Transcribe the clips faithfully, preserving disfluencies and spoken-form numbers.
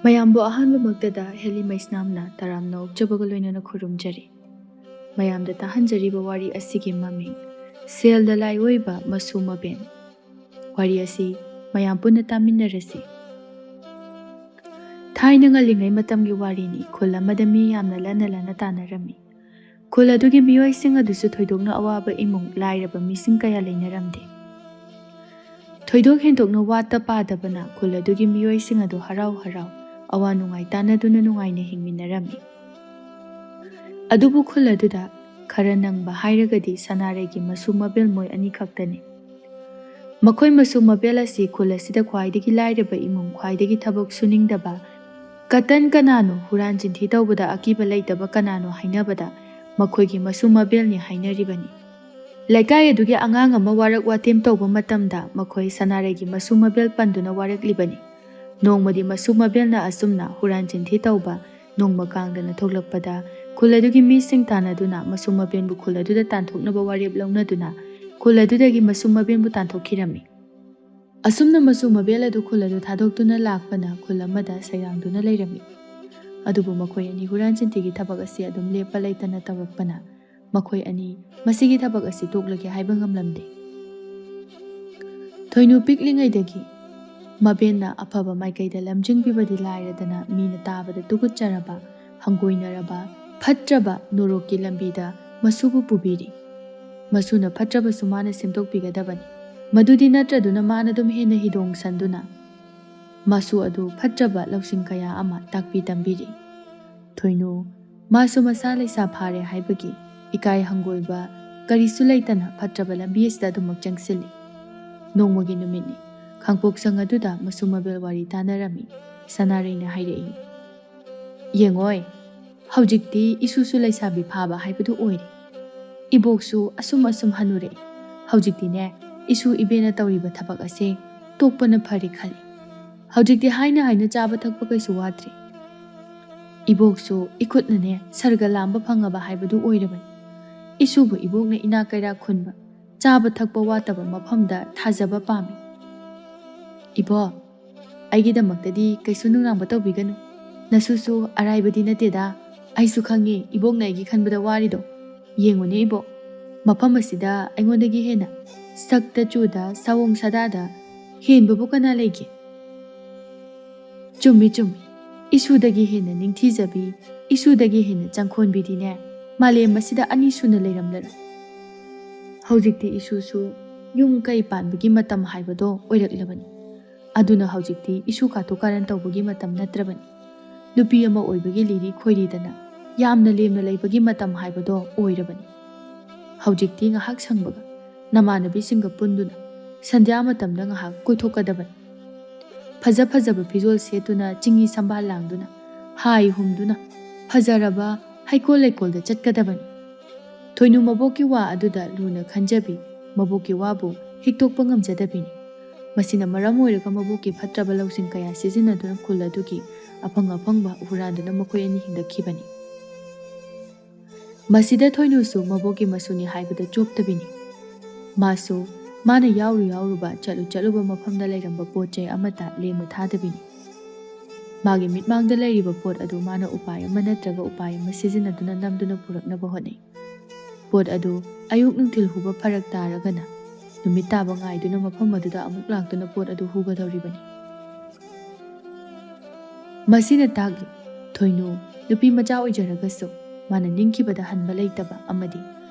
ꯃꯌꯥꯝꯕꯨ ꯑꯍꯥꯟꯕꯃꯛꯇꯗ ꯍꯦꯂꯤ ꯃꯩꯁꯅꯥꯝꯅ ꯇꯔꯥꯝꯅ ꯑꯣꯛꯆꯕꯒ ꯂꯣꯏꯅꯅ ꯈꯨꯔꯨꯝꯖꯔꯤ꯫ ꯃꯌꯥꯝꯗ ꯇꯥꯍꯟꯖꯔꯤꯕ ꯋꯥꯔꯤ ꯑꯁꯤꯒꯤ ꯃꯃꯤꯡ ꯁꯦꯜꯗ ꯂꯥꯏ ꯑꯣꯏꯕ ꯃꯁꯨ ꯃꯕꯦꯟ꯫ ꯋꯥꯔꯤ ꯑꯁꯤ ꯃꯌꯥꯝ ꯄꯨꯟꯅ ꯇꯥꯃꯤꯟꯅꯔꯁꯤ꯫ ꯊꯥꯏꯅ ꯉꯜꯂꯤꯉꯩ ꯃꯇꯝꯒꯤ ꯋꯥꯔꯤꯅꯤ꯫ ꯈꯨꯜ ꯑꯃꯗ ꯃꯤ ꯌꯥꯝꯅ ꯂꯟꯅ ꯂꯟꯅ ꯇꯥꯅꯔꯝꯃꯤ꯫ ꯈꯨꯜ ꯑꯗꯨꯒꯤ ꯃꯤꯑꯣꯏꯁꯤꯡ ꯑꯗꯨꯁꯨ ꯊꯣꯏꯗꯣꯛꯅ ꯑꯋꯥꯕ ꯏꯃꯨꯡ, ꯂꯥꯏꯔꯕ ꯃꯤꯁꯤꯡ ꯀꯌꯥ ꯂꯩꯅꯔꯝꯗꯦ꯫ ꯊꯣꯏꯗꯣꯛ ꯍꯦꯟꯗꯣꯛꯅ ꯋꯥꯠꯇ ꯄꯥꯗꯕꯅ ꯈꯨꯜ ꯑꯗꯨꯒꯤ ꯃꯤꯑꯣꯏꯁꯤꯡ ꯑꯗꯨ ꯍꯔꯥꯎ ꯍꯔꯥꯎ ꯑꯋꯥ ꯅꯨꯡꯉꯥꯏ ꯇꯥꯟꯅꯗꯨꯅ ꯅꯨꯡꯉꯥꯏꯅ ꯍꯤꯡꯃꯤꯟꯅꯔꯝꯃꯤ꯫ ꯑꯗꯨꯕꯨ ꯈꯨꯜ ꯑꯗꯨꯗ ꯈꯔ ꯅꯪꯕ ꯍꯥꯏꯔꯒꯗꯤ ꯁꯅꯥꯔꯩꯒꯤ ꯃꯁꯨ ꯃꯕꯦꯜ ꯃꯣꯏ ꯑꯅꯤꯈꯛꯇꯅꯤ꯫ ꯃꯈꯣꯏ ꯃꯁꯨ ꯃꯕꯦꯜ ꯑꯁꯤ ꯈꯨꯜ ꯑꯁꯤꯗ ꯈ꯭ꯋꯥꯏꯗꯒꯤ ꯂꯥꯏꯔꯕ ꯏꯃꯨꯡ, ꯈ꯭ꯋꯥꯏꯗꯒꯤ ꯊꯕꯛ ꯁꯨꯅꯤꯡꯗꯕ, ꯀꯇꯟ ꯀꯅꯥꯅꯣ, ꯍꯨꯔꯥꯟ ꯆꯤꯟꯊꯤ ꯇꯧꯕꯗ ꯑꯀꯤꯕ ꯂꯩꯇꯕ ꯀꯅꯥꯅꯣ ꯍꯥꯏꯅꯕꯗ ꯃꯈꯣꯏꯒꯤ ꯃꯁꯨ ꯃꯕꯦꯜꯅꯤ ꯍꯥꯏꯅꯔꯤꯕꯅꯤ꯫ ꯂꯩꯀꯥꯏ ꯑꯗꯨꯒꯤ ꯑꯉꯥꯡ ꯑꯃ ꯋꯥꯔꯛ ꯋꯥꯇꯦꯝ ꯇꯧꯕ ꯃꯇꯝꯗ ꯃꯈꯣꯏ ꯁꯅꯥꯔꯩꯒꯤ ꯃꯁꯨ ꯃꯕꯦꯜ ꯄꯟꯗꯨꯅ ꯋꯥꯔꯛꯂꯤꯕꯅꯤ꯫ ꯅꯣꯡꯃꯗꯤ ꯃꯁꯨ ꯃꯕꯦꯜꯅ ꯑꯁꯨꯝꯅ ꯍꯨꯔꯥꯟ ꯆꯤꯟꯊꯤ ꯇꯧꯕ ꯅꯣꯡꯃ ꯀꯥꯡꯗꯅ ꯊꯣꯛꯂꯛꯄꯗ ꯈꯨꯜ ꯑꯗꯨꯒꯤ ꯃꯤꯁꯤꯡ ꯇꯥꯟꯅꯗꯨꯅ ꯃꯁꯨ ꯃꯕꯦꯟꯕꯨ ꯈꯨꯜ ꯑꯗꯨꯗ ꯇꯥꯟꯊꯣꯛꯅꯕ ꯋꯥꯔꯦꯞ ꯂꯧꯅꯗꯨꯅ ꯈꯨꯜ ꯑꯗꯨꯗꯒꯤ ꯃꯁꯨ ꯃꯕꯦꯟꯕꯨ ꯇꯥꯟꯊꯣꯛꯈꯤꯔꯝꯃꯤ꯫ ꯑꯁꯨꯝꯅ ꯃꯁꯨ ꯃꯕꯦꯜ ꯑꯗꯨ ꯈꯨꯜ ꯑꯗꯨ ꯊꯥꯗꯣꯛꯇꯨꯅ ꯂꯥꯛꯄꯅ ꯈꯨꯜ ꯑꯃꯗ ꯁꯩꯗꯥꯡꯗꯨꯅ ꯂꯩꯔꯝꯃꯤ꯫ ꯑꯗꯨꯕꯨ ꯃꯈꯣꯏ ꯑꯅꯤ ꯍꯨꯔꯥꯟ ꯆꯤꯟꯊꯤꯒꯤ ꯊꯕꯛ ꯑꯁꯤ ꯑꯗꯨꯝ ꯂꯦꯞꯄ ꯂꯩꯇꯅ ꯇꯧꯔꯛꯄꯅ ꯃꯈꯣꯏ ꯑꯅꯤ ꯃꯁꯤꯒꯤ ꯊꯕꯛ ꯑꯁꯤ ꯇꯣꯛꯂꯒꯦ ꯍꯥꯏꯕ ꯉꯝꯂꯝꯗꯦ꯫ ꯊꯣꯏꯅꯨ ꯄꯤꯛꯂꯤꯉꯩꯗꯒꯤ ꯃꯕꯦꯟꯅ ꯑꯐꯕ ꯃꯥꯏꯀꯩꯗ ꯂꯝꯖꯤꯡꯕꯤꯕꯗꯤ ꯂꯥꯏꯔꯗꯅ ꯃꯤꯅ ꯇꯥꯕꯗ ꯇꯨꯀꯠꯆꯔꯕ, ꯍꯪꯒꯣꯏꯅꯔꯕ, ꯐꯠꯇ꯭ꯔꯕ ꯅꯣꯔꯣꯛꯀꯤ ꯂꯝꯕꯤꯗ ꯃꯁꯨꯕꯨ ꯄꯨꯕꯤꯔꯤ꯫ ꯃꯁꯨꯅ ꯐꯠꯇ꯭ꯔꯕꯁꯨ ꯃꯥꯅ ꯁꯦꯝꯗꯣꯛꯄꯤꯒꯗꯕꯅꯤ꯫ ꯃꯗꯨꯗꯤ ꯅꯠꯇ꯭ꯔꯗꯨꯅ ꯃꯥꯅ ꯑꯗꯨꯝ ꯍꯦꯟꯅ ꯍꯤꯗꯣꯡ ꯁꯟꯗꯨꯅ ꯃꯁꯨ ꯑꯗꯨ ꯐꯠꯇ꯭ꯔꯕ ꯂꯧꯁꯤꯡ ꯀꯌꯥ ꯑꯃ ꯇꯥꯛꯄꯤ ꯇꯝꯕꯤꯔꯤ꯫ ꯊꯣꯏꯅꯨ, ꯃꯥꯁꯨ ꯃꯁꯥ ꯂꯩꯁꯥ ꯐꯥꯔꯦ ꯍꯥꯏꯕꯒꯤ ꯏꯀꯥꯏ ꯍꯪꯒꯣꯏꯕ ꯀꯔꯤꯁꯨ ꯂꯩꯇꯅ ꯐꯠꯇ꯭ꯔꯕ ꯂꯝꯕꯤ ꯑꯁꯤꯗ ꯑꯗꯨꯃꯛ ꯆꯪꯁꯤꯜꯂꯤ꯫ ꯅꯣꯡꯃꯒꯤ ꯅꯨꯃꯤꯠꯅꯤ꯫ ꯈꯥꯡꯄꯣꯛꯁꯪ ꯑꯗꯨꯗ ꯃꯁꯨ ꯃꯕꯦꯜ ꯋꯥꯔꯤ ꯇꯥꯅꯔꯝꯃꯤ꯫ ꯁꯅꯥꯔꯩꯅ ꯍꯥꯏꯔꯛꯏ, "ꯌꯦꯡꯉꯣꯏ, ꯍꯧꯖꯤꯛꯇꯤ ꯏꯁꯨꯁꯨ ꯂꯩꯁꯥꯕꯤ ꯐꯥꯕ ꯍꯥꯏꯕꯗꯨ ꯑꯣꯏꯔꯦ꯫ ꯏꯕꯣꯛꯁꯨ ꯑꯁꯨꯝ ꯑꯁꯨꯝ ꯍꯅꯨꯔꯛꯏ꯫ ꯍꯧꯖꯤꯛꯇꯤꯅꯦ, ꯏꯁꯨ ꯏꯕꯦꯅ ꯇꯧꯔꯤꯕ ꯊꯕꯛ ꯑꯁꯦ ꯇꯣꯛꯄꯅ ꯐꯔꯦ ꯈꯜꯂꯤ꯫ ꯍꯧꯖꯤꯛꯇꯤ ꯍꯥꯏꯅ ꯍꯥꯏꯅ ꯆꯥꯕ ꯊꯛꯄ ꯀꯩꯁꯨ ꯋꯥꯠꯇ꯭ꯔꯦ꯫ ꯏꯕꯣꯛꯁꯨ ꯏꯈꯨꯠꯅꯅꯦ ꯁꯔꯒ ꯂꯥꯝꯕ ꯐꯪꯉꯕ ꯍꯥꯏꯕꯗꯨ ꯑꯣꯏꯔꯕꯅꯤ꯫ ꯏꯁꯨꯕꯨ ꯏꯕꯣꯛꯅ ꯏꯅꯥꯛ ꯀꯩꯔꯥꯛ ꯈꯨꯟꯕ, ꯆꯥꯕ ꯊꯛꯄ ꯋꯥꯠꯇꯕ ꯃꯐꯝꯗ ꯊꯥꯖꯕ ꯄꯥꯝꯃꯤ꯫ ꯏꯕꯣꯛ, ꯑꯩꯒꯤꯗꯃꯛꯇꯗꯤ ꯀꯩꯁꯨ ꯅꯨꯡꯅꯥꯡꯕ ꯇꯧꯕꯤꯒꯅꯨ꯫ ꯅꯁꯨꯁꯨ ꯑꯔꯥꯏꯕꯗꯤ ꯅꯠꯇꯦꯗ꯫ ꯑꯩꯁꯨ ꯈꯪꯉꯦ ꯏꯕꯣꯛꯅ ꯑꯩꯒꯤ ꯈꯟꯕꯗ ꯋꯥꯔꯤꯗꯣ꯫ ꯌꯦꯡꯉꯨꯅꯦ ꯏꯕꯣꯛ, ꯃꯐꯝ ꯑꯁꯤꯗ ꯑꯩꯉꯣꯟꯗꯒꯤ ꯍꯦꯟꯅ ꯁꯛꯇ ꯆꯨꯗ ꯁꯑꯣꯡ ꯁꯥꯗꯥꯗ ꯍꯦꯟꯕꯕꯨ ꯀꯅꯥ ꯂꯩꯒꯦ? ꯆꯨꯝꯃꯤ, ꯆꯨꯝꯃꯤ꯫ ꯏꯁꯨꯗꯒꯤ ꯍꯦꯟꯅ ꯅꯤꯡꯊꯤꯖꯕꯤ, ꯏꯁꯨꯗꯒꯤ ꯍꯦꯟꯅ ꯆꯪꯈꯣꯟꯕꯤꯗꯤꯅꯦ, ꯃꯥꯂꯦꯝ ꯑꯁꯤꯗ ꯑꯅꯤ ꯁꯨꯅ ꯂꯩꯔꯝꯂꯔꯣꯏ꯫ ꯍꯧꯖꯤꯛꯇꯤ ꯏꯁꯨꯁꯨ ꯌꯨꯝ ꯀꯩ ꯄꯥꯟꯕꯒꯤ ꯃꯇꯝ ꯍꯥꯏꯕꯗꯣ ꯑꯣꯏꯔꯛꯂꯕꯅꯤ꯫ ꯑꯗꯨꯅ ꯍꯧꯖꯤꯛꯇꯤ ꯏꯁꯨ ꯀꯥꯇꯨ ꯀꯥꯔꯟ ꯇꯧꯕꯒꯤ ꯃꯇꯝ ꯅꯠꯇ꯭ꯔꯕꯅꯤ꯫ ꯅꯨꯄꯤ ꯑꯃ ꯑꯣꯏꯕꯒꯤ ꯂꯤꯔꯤ ꯈꯣꯏꯔꯤꯗꯅ ꯌꯥꯝꯅ ꯂꯦꯝꯅ ꯂꯩꯕꯒꯤ ꯃꯇꯝ ꯍꯥꯏꯕꯗꯣ ꯑꯣꯏꯔꯕꯅꯤ꯫ ꯍꯧꯖꯤꯛꯇꯤ ꯉꯥꯏꯍꯥꯛ ꯁꯪꯕꯒ ꯅꯃꯥꯟꯅꯕꯤꯁꯤꯡꯒ ꯄꯨꯟꯗꯨꯅ ꯁꯟꯙ꯭ꯌꯥ ꯃꯇꯝꯗ ꯉꯥꯏꯍꯥꯛ ꯀꯣꯏꯊꯣꯛꯀꯗꯕꯅꯤ꯫ ꯐꯖ ꯐꯖꯕ ꯐꯤꯖꯣꯜ ꯁꯦꯠꯇꯨꯅ ꯆꯤꯡꯍꯤ ꯁꯝꯕꯥꯜ ꯂꯥꯡꯗꯨꯅ, ꯍꯥꯏ ꯍꯨꯝꯗꯨꯅ, ꯐꯖꯔꯕ ꯍꯩꯀꯣꯜ ꯂꯩꯀꯣꯜꯗ ꯆꯠꯀꯗꯕꯅꯤ꯫ ꯊꯣꯏꯅꯨ ꯃꯕꯣꯛꯀꯤ ꯋꯥ ꯑꯗꯨꯗ ꯂꯨꯅ ꯈꯟꯖꯕꯤ, ꯃꯕꯣꯛꯀꯤ ꯋꯥꯕꯨ ꯍꯤꯛꯇꯣꯛꯄ ꯉꯝꯖꯗꯕꯤꯅꯤ꯫ ꯃꯁꯤꯅ ꯃꯔꯝ ꯑꯣꯏꯔꯒ ꯃꯕꯣꯛꯀꯤ ꯐꯠꯇ꯭ꯔꯕ ꯂꯧꯁꯤꯡ ꯀꯌꯥ ꯁꯤꯖꯤꯟꯅꯗꯨꯅ ꯈꯨꯜ ꯑꯗꯨꯒꯤ ꯑꯐꯪ ꯑꯐꯪꯕ ꯍꯨꯔꯥꯟꯗꯨꯅ ꯃꯈꯣꯏ ꯑꯅꯤ ꯍꯤꯡꯒꯠꯈꯤꯕꯅꯤ꯫ ꯃꯁꯤꯗ ꯊꯣꯏꯅꯨꯁꯨ ꯃꯕꯣꯛꯀꯤ ꯃꯁꯨꯅꯤ ꯍꯥꯏꯕꯗ ꯆꯣꯞꯇꯕꯤꯅꯤ꯫ ꯃꯥꯁꯨ ꯃꯥꯅ ꯌꯥꯎꯔꯨ ꯌꯥꯎꯔꯨꯕ, ꯆꯠꯂꯨ ꯆꯠꯂꯨꯕ ꯃꯐꯝꯗ ꯂꯩꯔꯝꯕ ꯄꯣꯠ ꯆꯩ ꯑꯃꯠꯇ ꯂꯦꯝꯅ ꯊꯥꯗꯕꯤꯅꯤ꯫ ꯃꯥꯒꯤ ꯃꯤꯠꯃꯥꯡꯗ ꯂꯩꯔꯤꯕ ꯄꯣꯠ ꯑꯗꯨ ꯃꯥꯅ ꯎꯄꯥꯏ ꯑꯃ ꯅꯠꯇ꯭ꯔꯒ ꯎꯄꯥꯏ ꯑꯃ ꯁꯤꯖꯤꯟꯅꯗꯨꯅ ꯅꯝꯗꯨꯅ ꯄꯨꯔꯛꯅꯕ ꯍꯣꯠꯅꯩ꯫ ꯄꯣꯠ ꯑꯗꯨ ꯑꯌꯨꯛ ꯅꯨꯡꯊꯤꯜ ꯍꯨꯕ ꯐꯔꯛ ꯇꯥꯔꯒꯅ ꯅꯨꯃꯤꯠ ꯇꯥꯕ ꯉꯥꯏꯗꯨꯅ ꯃꯐꯝ ꯑꯗꯨꯗ ꯑꯃꯨꯛ ꯂꯥꯛꯇꯨꯅ ꯄꯣꯠ ꯑꯗꯨ ꯍꯨꯒꯗꯧꯔꯤꯕꯅꯤ꯫ ꯃꯁꯤꯅ ꯇꯥꯛꯂꯤ, ꯊꯣꯏꯅꯨ ꯅꯨꯄꯤ ꯃꯆꯥ ꯑꯣꯏꯖꯔꯒꯁꯨ ꯃꯥꯅ ꯅꯤꯡꯈꯤꯕꯗ ꯍꯟꯕ ꯂꯩꯇꯕ ꯑꯃꯗꯤ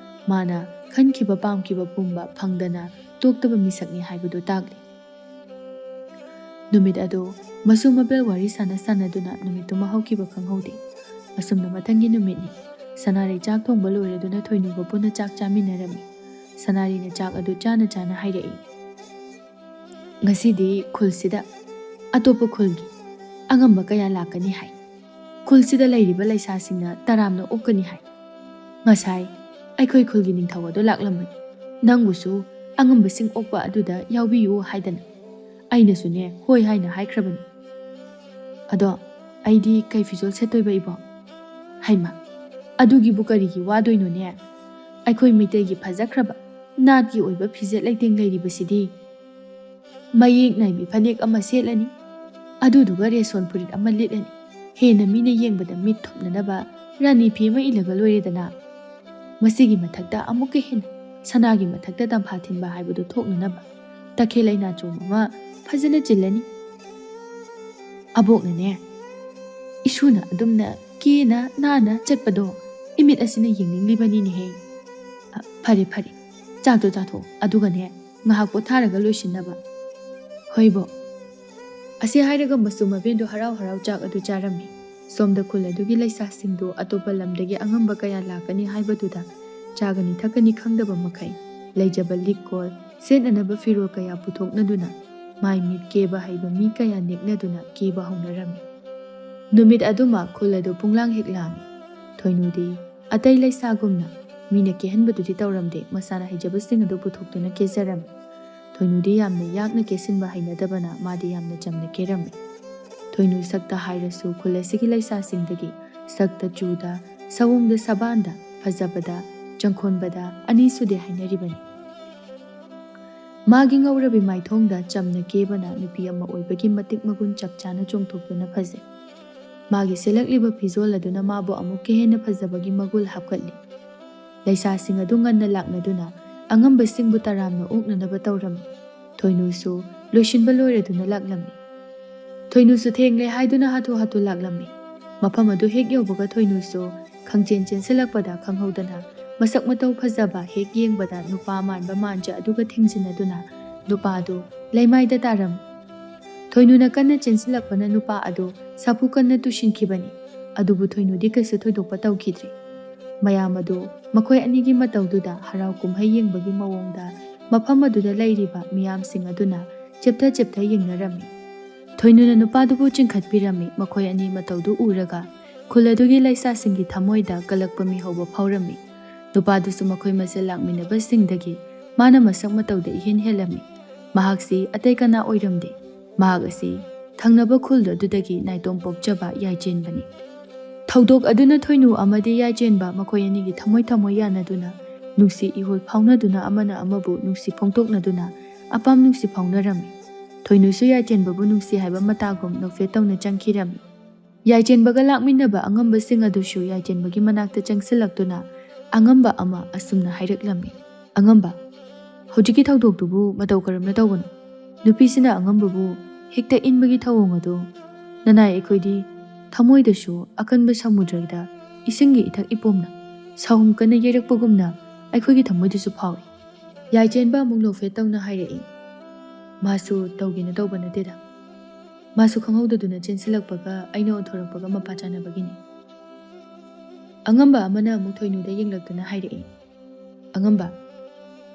ꯃꯥꯅ ꯈꯟꯈꯤꯕ ꯄꯥꯝꯈꯤꯕ ꯄꯨꯝꯕ ꯐꯪꯗꯅ ꯇꯣꯛꯇꯕ ꯃꯤꯁꯛꯅꯤ ꯍꯥꯏꯕꯗꯨ ꯇꯥꯛꯂꯤ꯫ ꯅꯨꯃꯤꯠ ꯑꯗꯨ ꯃꯁꯨ ꯃꯕꯦꯜ ꯋꯥꯔꯤ ꯁꯥꯟꯅ ꯁꯥꯟꯅꯗꯨꯅ ꯅꯨꯃꯤꯠꯇꯨꯃ ꯍꯧꯈꯤꯕ ꯈꯪꯍꯧꯗꯦ꯫ ꯑꯁꯨꯝꯅ ꯃꯊꯪꯒꯤ ꯅꯨꯃꯤꯠꯅꯤ꯫ ꯁꯅꯥꯔꯩ ꯆꯥꯛ ꯊꯣꯡꯕ ꯂꯣꯏꯔꯗꯨꯅ ꯊꯣꯏꯅꯨꯒ ꯄꯨꯟꯅ ꯆꯥꯛ ꯆꯥꯃꯤꯟꯅꯔꯝꯃꯤ꯫ ꯁꯅꯥꯔꯩꯅ ꯆꯥꯛ ꯑꯗꯨ ꯆꯥꯅ ꯆꯥꯅ ꯍꯥꯏꯔꯛꯏ, "ꯉꯁꯤꯗꯤ ꯈꯨꯜꯁꯤꯗ ꯑꯇꯣꯞꯄ ꯈꯨꯜꯒꯤ ꯑꯉꯝꯕ ꯀꯌꯥ ꯂꯥꯛꯀꯅꯤ ꯍꯥꯏ꯫ ꯈꯨꯜꯁꯤꯗ ꯂꯩꯔꯤꯕ ꯂꯩꯁꯥꯁꯤꯡꯅ ꯇꯔꯥꯝꯅ ꯑꯣꯛꯀꯅꯤ ꯍꯥꯏ꯫ ꯉꯁꯥꯏ ꯑꯩꯈꯣꯏ ꯈꯨꯜꯒꯤ ꯅꯤꯡꯊꯧ ꯑꯗꯨ ꯂꯥꯛꯂꯝꯕꯅꯤ꯫ ꯅꯪꯕꯨꯁꯨ ꯑꯉꯝꯕꯁꯤꯡ ꯑꯣꯛꯄ ꯑꯗꯨꯗ ꯌꯥꯎꯕꯤꯌꯨ ꯍꯥꯏꯗꯅ꯫ ꯑꯩꯅꯁꯨꯅꯦ ꯍꯣꯏ ꯍꯥꯏꯅ ꯍꯥꯏꯈ꯭ꯔꯕꯅꯤ꯫ ꯑꯗꯣ ꯑꯩꯗꯤ ꯀꯩ ꯐꯤꯖꯣꯜ ꯁꯦꯠꯇꯣꯏꯕ ꯏꯕꯣ?" "ꯍꯩꯃꯥ, ꯑꯗꯨꯒꯤꯕꯨ ꯀꯔꯤꯒꯤ ꯋꯥꯗꯣꯏꯅꯣꯅꯦ? ꯑꯩꯈꯣꯏ ꯃꯩꯇꯩꯒꯤ ꯐꯖꯈ꯭ꯔꯕ ꯅꯥꯠꯀꯤ ꯑꯣꯏꯕ ꯐꯤꯖꯦꯠ ꯂꯩꯇꯦꯡ ꯂꯩꯔꯤꯕꯁꯤꯗꯤ꯫ ꯃꯌꯦꯛ ꯅꯥꯏꯕꯤ ꯐꯅꯦꯛ ꯑꯃ ꯁꯦꯠꯂꯅꯤ, ꯑꯗꯨꯗꯨꯒ ꯔꯦꯁꯣꯟ ꯐꯨꯔꯤꯠ ꯑꯃ ꯂꯤꯠꯂꯅꯤ꯫ ꯍꯦꯟꯅ ꯃꯤꯅ ꯌꯦꯡꯕꯗ ꯃꯤꯠ ꯊꯨꯞꯅꯅꯕ ꯔꯥꯅꯤ ꯐꯤ ꯑꯃ ꯏꯜꯂꯒ ꯂꯣꯏꯔꯦꯗꯅ꯫ ꯃꯁꯤꯒꯤ ꯃꯊꯛꯇ ꯑꯃꯨꯛꯀ ꯍꯦꯟꯅ ꯁꯅꯥꯒꯤ ꯃꯊꯛꯇ ꯇꯝꯐꯥ ꯊꯤꯟꯕ ꯍꯥꯏꯕꯗꯨ ꯊꯣꯛꯅꯅꯕ ꯇꯈꯦꯜ ꯂꯩꯅꯥꯆꯣꯝ ꯑꯃ ꯐꯖꯅ ꯆꯤꯜꯂꯅꯤ꯫ ꯑꯕꯣꯛꯅꯅꯦ, ꯏꯁꯨꯅ ꯑꯗꯨꯝꯅ ꯀꯦꯅ ꯅꯥꯟꯅ ꯆꯠꯄꯗꯣ ꯏꯃꯤꯠ ꯑꯁꯤꯅ ꯌꯦꯡꯅꯤꯡꯂꯤꯕꯅꯤꯅꯦꯍꯦ꯫ ꯑ, ꯐꯔꯦ, ꯐꯔꯦ, ꯆꯥꯛꯇꯣ ꯆꯥꯊꯣꯛꯑꯣ, ꯑꯗꯨꯒꯅꯦ ꯉꯥꯏꯍꯥꯛ ꯄꯣꯊꯥꯔꯒ ꯂꯣꯏꯁꯤꯟꯅꯕ꯫ ꯍꯣꯏꯕꯣ꯫ ꯑꯁꯤ ꯍꯥꯏꯔꯒ ꯃꯆꯨ ꯃꯕꯦꯟꯗꯣ ꯍꯔꯥꯎ ꯍꯔꯥꯎ ꯆꯥꯛ ꯑꯗꯨ ꯆꯥꯔꯝꯃꯤ꯫ ꯁꯣꯝꯗ ꯈꯨꯜ ꯑꯗꯨꯒꯤ ꯂꯩꯁꯥꯁꯤꯡꯗꯨ ꯑꯇꯣꯞꯄ ꯂꯝꯗꯒꯤ ꯑꯉꯝꯕ ꯀꯌꯥ ꯂꯥꯛꯀꯅꯤ ꯍꯥꯏꯕꯗꯨꯗ ꯆꯥꯒꯅꯤ ꯊꯛꯀꯅꯤ ꯈꯪꯗꯕ ꯃꯈꯩ ꯂꯩꯖꯕ ꯂꯤꯛꯀꯣꯜ, ꯁꯦꯠꯅꯅꯕ ꯐꯤꯔꯣꯜ ꯀꯌꯥ ꯄꯨꯊꯣꯛꯅꯗꯨꯅ ꯃꯥꯏ ꯃꯤꯠ ꯀꯦꯕ ꯍꯩꯕ ꯃꯤ ꯀꯌꯥ ꯅꯦꯛꯅꯗꯨꯅ ꯀꯦꯕ ꯍꯧꯅꯔꯝꯃꯤ꯫ ꯅꯨꯃꯤꯠ ꯑꯗꯨꯃ ꯈꯨꯜ ꯑꯗꯨ ꯄꯨꯡꯂꯥꯡ ꯍꯦꯛ ꯂꯥꯡꯏ꯫ ꯊꯣꯏꯅꯨꯗꯤ ꯑꯇꯩ ꯂꯩꯁꯥꯒꯨꯝꯅ ꯃꯤꯅ ꯀꯦꯍꯟꯕꯗꯨꯗꯤ ꯇꯧꯔꯝꯗꯦ, ꯃꯁꯥꯅ ꯍꯩꯖꯕꯁꯤꯡ ꯑꯗꯨ ꯄꯨꯊꯣꯛꯇꯨꯅ ꯀꯦꯖꯔꯝꯃꯤ꯫ ꯊꯣꯏꯅꯨꯗꯤ ꯌꯥꯝꯅ ꯌꯥꯛꯅ ꯀꯦꯁꯤꯟꯕ ꯍꯩꯅꯗꯕꯅ ꯃꯥꯗꯤ ꯌꯥꯝꯅ ꯆꯝꯅ ꯀꯦꯔꯝꯃꯤ꯫ ꯊꯣꯏꯅꯨ ꯁꯛꯇ ꯍꯥꯏꯔꯁꯨ ꯈꯨꯜ ꯑꯁꯤꯒꯤ ꯂꯩꯁꯥꯁꯤꯡꯗꯒꯤ ꯁꯛꯇ ꯆꯨꯗ, ꯁꯑꯣꯡꯗ ꯁꯕꯥꯟꯗ, ꯐꯖꯕꯗ, ꯆꯪꯈꯣꯟꯕꯗ ꯑꯅꯤꯁꯨꯗꯦ ꯍꯥꯏꯅꯔꯤꯕꯅꯤ꯫ ꯃꯥꯒꯤ ꯉꯧꯔꯕꯤ ꯃꯥꯏꯊꯣꯡꯗ ꯆꯝꯅ ꯀꯦꯕꯅ ꯅꯨꯄꯤ ꯑꯃ ꯑꯣꯏꯕꯒꯤ ꯃꯇꯤꯛ ꯃꯒꯨꯟ ꯆꯞ ꯆꯥꯅ ꯆꯣꯡꯊꯣꯛꯇꯨꯅ ꯐꯖꯩ꯫ ꯃꯥꯒꯤ ꯁꯦꯠꯂꯛꯂꯤꯕ ꯐꯤꯖꯣꯜ ꯑꯗꯨꯅ ꯃꯥꯕꯨ ꯑꯃꯨꯛꯀ ꯍꯦꯟꯅ ꯐꯖꯕꯒꯤ ꯃꯒꯨꯜ ꯍꯥꯞꯀꯠꯂꯤ꯫ ꯂꯩꯁꯥꯁꯤꯡ ꯑꯗꯨ ꯉꯟꯅ ꯂꯥꯛꯅꯗꯨꯅ ꯑꯉꯝꯕꯁꯤꯡꯕꯨ ꯇꯔꯥꯝꯅ ꯑꯣꯛꯅꯅꯕ ꯇꯧꯔꯝꯃꯤ꯫ ꯊꯣꯏꯅꯨꯁꯨ ꯂꯣꯏꯁꯤꯟꯕ ꯂꯣꯏꯔꯗꯨꯅ ꯂꯥꯛꯂꯝꯃꯤ꯫ ꯊꯣꯏꯅꯨꯁꯨ ꯊꯦꯡꯂꯦ ꯍꯥꯏꯗꯨꯅ ꯍꯥꯊꯨ ꯍꯥꯊꯨ ꯂꯥꯛꯂꯝꯃꯤ꯫ ꯃꯐꯝ ꯑꯗꯨ ꯍꯦꯛ ꯌꯧꯕꯒ ꯊꯣꯏꯅꯨꯁꯨ ꯈꯪꯆꯦꯟ ꯆꯦꯟꯁꯤꯜꯂꯛꯄꯗ ꯈꯪꯍꯧꯗꯅ ꯃꯁꯛ ꯃꯇꯧ ꯐꯖꯕ ꯍꯦꯛ ꯌꯦꯡꯕꯗ ꯅꯨꯄꯥ ꯃꯥꯟꯕ ꯃꯥꯟꯖ ꯑꯗꯨꯒ ꯊꯦꯡꯖꯤꯟꯅꯗꯨꯅ ꯅꯨꯄꯥꯗꯨ ꯂꯩꯃꯥꯏꯗ ꯇꯥꯔꯝꯃꯤ꯫ ꯊꯣꯏꯅꯨꯅ ꯀꯟꯅ ꯆꯦꯟꯁꯤꯜꯂꯛꯄꯅ ꯅꯨꯄꯥ ꯑꯗꯨ ꯁꯥꯐꯨ ꯀꯟꯅ ꯇꯨꯁꯤꯟꯈꯤꯕꯅꯤ꯫ ꯑꯗꯨꯕꯨ ꯊꯣꯏꯅꯨꯗꯤ ꯀꯩꯁꯨ ꯊꯣꯏꯗꯣꯛꯄ ꯇꯧꯈꯤꯗ꯭ꯔꯤ꯫ ꯃꯌꯥꯝ ꯑꯗꯨ ꯃꯈꯣꯏ ꯑꯅꯤꯒꯤ ꯃꯇꯧꯗꯨꯗ ꯍꯔꯥꯎ ꯀꯨꯝꯍꯩ ꯌꯦꯡꯕꯒꯤ ꯃꯑꯣꯡꯗ ꯃꯐꯝ ꯑꯗꯨꯗ ꯂꯩꯔꯤꯕ ꯃꯤꯌꯥꯝꯁꯤꯡ ꯑꯗꯨꯅ ꯆꯦꯞꯊ ꯆꯦꯞꯊ ꯌꯦꯡꯅꯔꯝꯃꯤ꯫ ꯊꯣꯏꯅꯨꯅ ꯅꯨꯄꯥꯗꯨꯕꯨ ꯆꯤꯡꯈꯠꯄꯤꯔꯝꯃꯤ꯫ ꯃꯈꯣꯏ ꯑꯅꯤ ꯃꯇꯧꯗꯨ ꯎꯔꯒ ꯈꯨꯜ ꯑꯗꯨꯒꯤ ꯂꯩꯁꯥꯁꯤꯡꯒꯤ ꯊꯃꯣꯏꯗ ꯀꯜꯂꯛꯄ ꯃꯤꯍꯧꯕ ꯐꯥꯎꯔꯝꯃꯤ꯫ ꯅꯨꯄꯥꯗꯨꯁꯨ ꯃꯈꯣꯏ ꯃꯁꯦꯜ ꯂꯥꯛꯃꯤꯟꯅꯕꯁꯤꯡꯗꯒꯤ ꯃꯥꯅ ꯃꯁꯛ ꯃꯇꯧꯗ ꯏꯍꯦꯟ ꯍꯦꯜꯂꯝꯃꯤ꯫ ꯃꯍꯥꯛꯁꯤ ꯑꯇꯩ ꯀꯅꯥ ꯑꯣꯏꯔꯝꯗꯦ꯫ ꯃꯍꯥꯛ ꯑꯁꯤ ꯊꯪꯅꯕ ꯈꯨꯜ ꯑꯗꯨꯗꯒꯤ ꯅꯥꯏꯇꯣꯝ ꯄꯣꯛꯆꯕ ꯌꯥꯏꯆꯦꯟꯕꯅꯤ꯫ ꯊꯧꯗꯣꯛ ꯑꯗꯨꯅ ꯊꯣꯏꯅꯨ ꯑꯃꯗꯤ ꯌꯥꯏꯆꯦꯟꯕ ꯃꯈꯣꯏ ꯑꯅꯤꯒꯤ ꯊꯃꯣꯏ ꯊꯃꯣꯏ ꯌꯥꯅꯗꯨꯅ ꯅꯨꯡꯁꯤ ꯏꯍꯨꯜ ꯐꯥꯎꯅꯗꯨꯅ ꯑꯃꯅ ꯑꯃꯕꯨ ꯅꯨꯡꯁꯤ ꯐꯣꯡꯗꯣꯛꯅꯗꯨꯅ ꯑꯄꯥꯝ ꯅꯨꯡꯁꯤ ꯐꯥꯎꯅꯔꯝꯃꯤ꯫ ꯊꯣꯏꯅꯨꯁꯨ ꯌꯥꯏꯆꯦꯟꯕꯕꯨ ꯅꯨꯡꯁꯤ ꯍꯥꯏꯕ ꯃꯇꯥꯒꯨꯝ ꯅꯣꯛꯐꯦꯠ ꯇꯧꯅ ꯆꯪꯈꯤꯔꯝꯃꯤ꯫ ꯌꯥꯏꯆꯦꯟꯕꯒ ꯂꯥꯛꯃꯤꯟꯅꯕ ꯑꯉꯝꯕꯁꯤꯡ ꯑꯗꯨꯁꯨ ꯌꯥꯏꯆꯦꯟꯕꯒꯤ ꯃꯅꯥꯛꯇ ꯆꯪꯁꯤꯜꯂꯛꯇꯨꯅ ꯑꯉꯝꯕ ꯑꯃ ꯑꯁꯨꯝꯅ ꯍꯥꯏꯔꯛꯂꯝꯃꯤ, "ꯑꯉꯝꯕ, ꯍꯧꯖꯤꯛꯀꯤ ꯊꯧꯗꯣꯛꯇꯨꯕꯨ ꯃꯇꯧ ꯀꯔꯝꯅ ꯇꯧꯕꯅꯣ? ꯅꯨꯄꯤꯁꯤꯅ ꯑꯉꯝꯕꯕꯨ ꯍꯦꯛꯇ ꯏꯟꯕꯒꯤ ꯊꯧꯑꯣꯡ ꯑꯗꯨ ꯅꯅꯥꯏ ꯑꯩꯈꯣꯏꯗꯤ ꯊꯃꯣꯏꯗꯁꯨ ꯑꯀꯟꯕ ꯁꯃꯨꯗ꯭ꯔꯗ ꯏꯁꯤꯡꯒꯤ ꯏꯊꯛ ꯏꯄꯣꯝꯅ ꯁꯥꯍꯨꯝ ꯀꯟꯅ ꯌꯩꯔꯛꯄꯒꯨꯝꯅ ꯑꯩꯈꯣꯏꯒꯤ ꯊꯃꯣꯏꯗꯁꯨ ꯐꯥꯎꯏ꯫" ꯌꯥꯏꯆꯦꯟꯕ ꯑꯃꯨꯛ ꯅꯣꯛꯐꯦꯠ ꯇꯧꯅ ꯍꯥꯏꯔꯛꯏ, "ꯃꯥꯁꯨ ꯇꯧꯒꯦꯅ ꯇꯧꯕ ꯅꯠꯇꯦꯗ꯫ ꯃꯥꯁꯨ ꯈꯪꯍꯧꯗꯗꯨꯅ ꯆꯦꯟꯁꯤꯜꯂꯛꯄꯒ ꯑꯩꯅ ꯑꯣꯟꯊꯣꯔꯛꯄꯒ ꯃꯄꯥ ꯆꯥꯅꯕꯒꯤꯅꯤ꯫" ꯑꯉꯝꯕ ꯑꯃꯅ ꯑꯃꯨꯛ ꯊꯣꯏꯅꯨꯗ ꯌꯦꯡꯂꯛꯇꯨꯅ ꯍꯥꯏꯔꯛꯏ, "ꯑꯉꯝꯕ,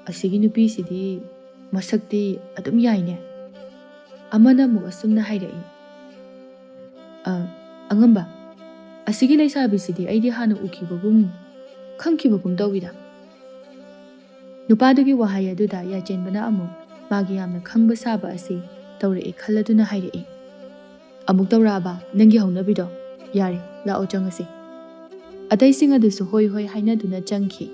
ꯑꯁꯤꯒꯤ ꯅꯨꯄꯤꯁꯤꯗꯤ ꯃꯁꯛꯇꯤ ꯑꯗꯨꯝ ꯌꯥꯏꯅꯦ꯫" ꯑꯃꯅ ꯑꯃꯨꯛ ꯑꯁꯨꯝꯅ ꯍꯥꯏꯔꯛꯏ, "ꯑ, ꯑꯉꯝꯕ, ꯑꯁꯤꯒꯤ ꯂꯩꯁꯥꯕꯤꯁꯤꯗꯤ ꯑꯩꯗꯤ ꯍꯥꯟꯅ ꯎꯈꯤꯕꯒꯨꯝ, ꯈꯪꯈꯤꯕꯒꯨꯝ ꯇꯧꯏꯗ꯫" ꯅꯨꯄꯥꯗꯨꯒꯤ ꯋꯥꯍꯩ ꯑꯗꯨꯗ ꯌꯥꯏꯆꯦꯟꯕꯅ ꯑꯃꯨꯛ ꯃꯥꯒꯤ ꯌꯥꯝꯅ ꯈꯪꯕ ꯁꯥꯕ ꯑꯁꯤ ꯇꯧꯔꯛꯑꯦ ꯈꯜꯂꯗꯨꯅ ꯍꯥꯏꯔꯛꯏ, "ꯑꯃꯨꯛ ꯇꯧꯔꯛꯑꯕ ꯅꯪꯒꯤ ꯍꯧꯅꯕꯤꯗꯣ? ꯌꯥꯔꯦ, ꯂꯥꯛꯑꯣ ꯆꯪꯉꯁꯤ꯫" ꯑꯇꯩꯁꯤꯡ ꯑꯗꯨꯁꯨ ꯍꯣꯏ ꯍꯣꯏ ꯍꯥꯏꯅꯗꯨꯅ ꯆꯪꯈꯤ꯫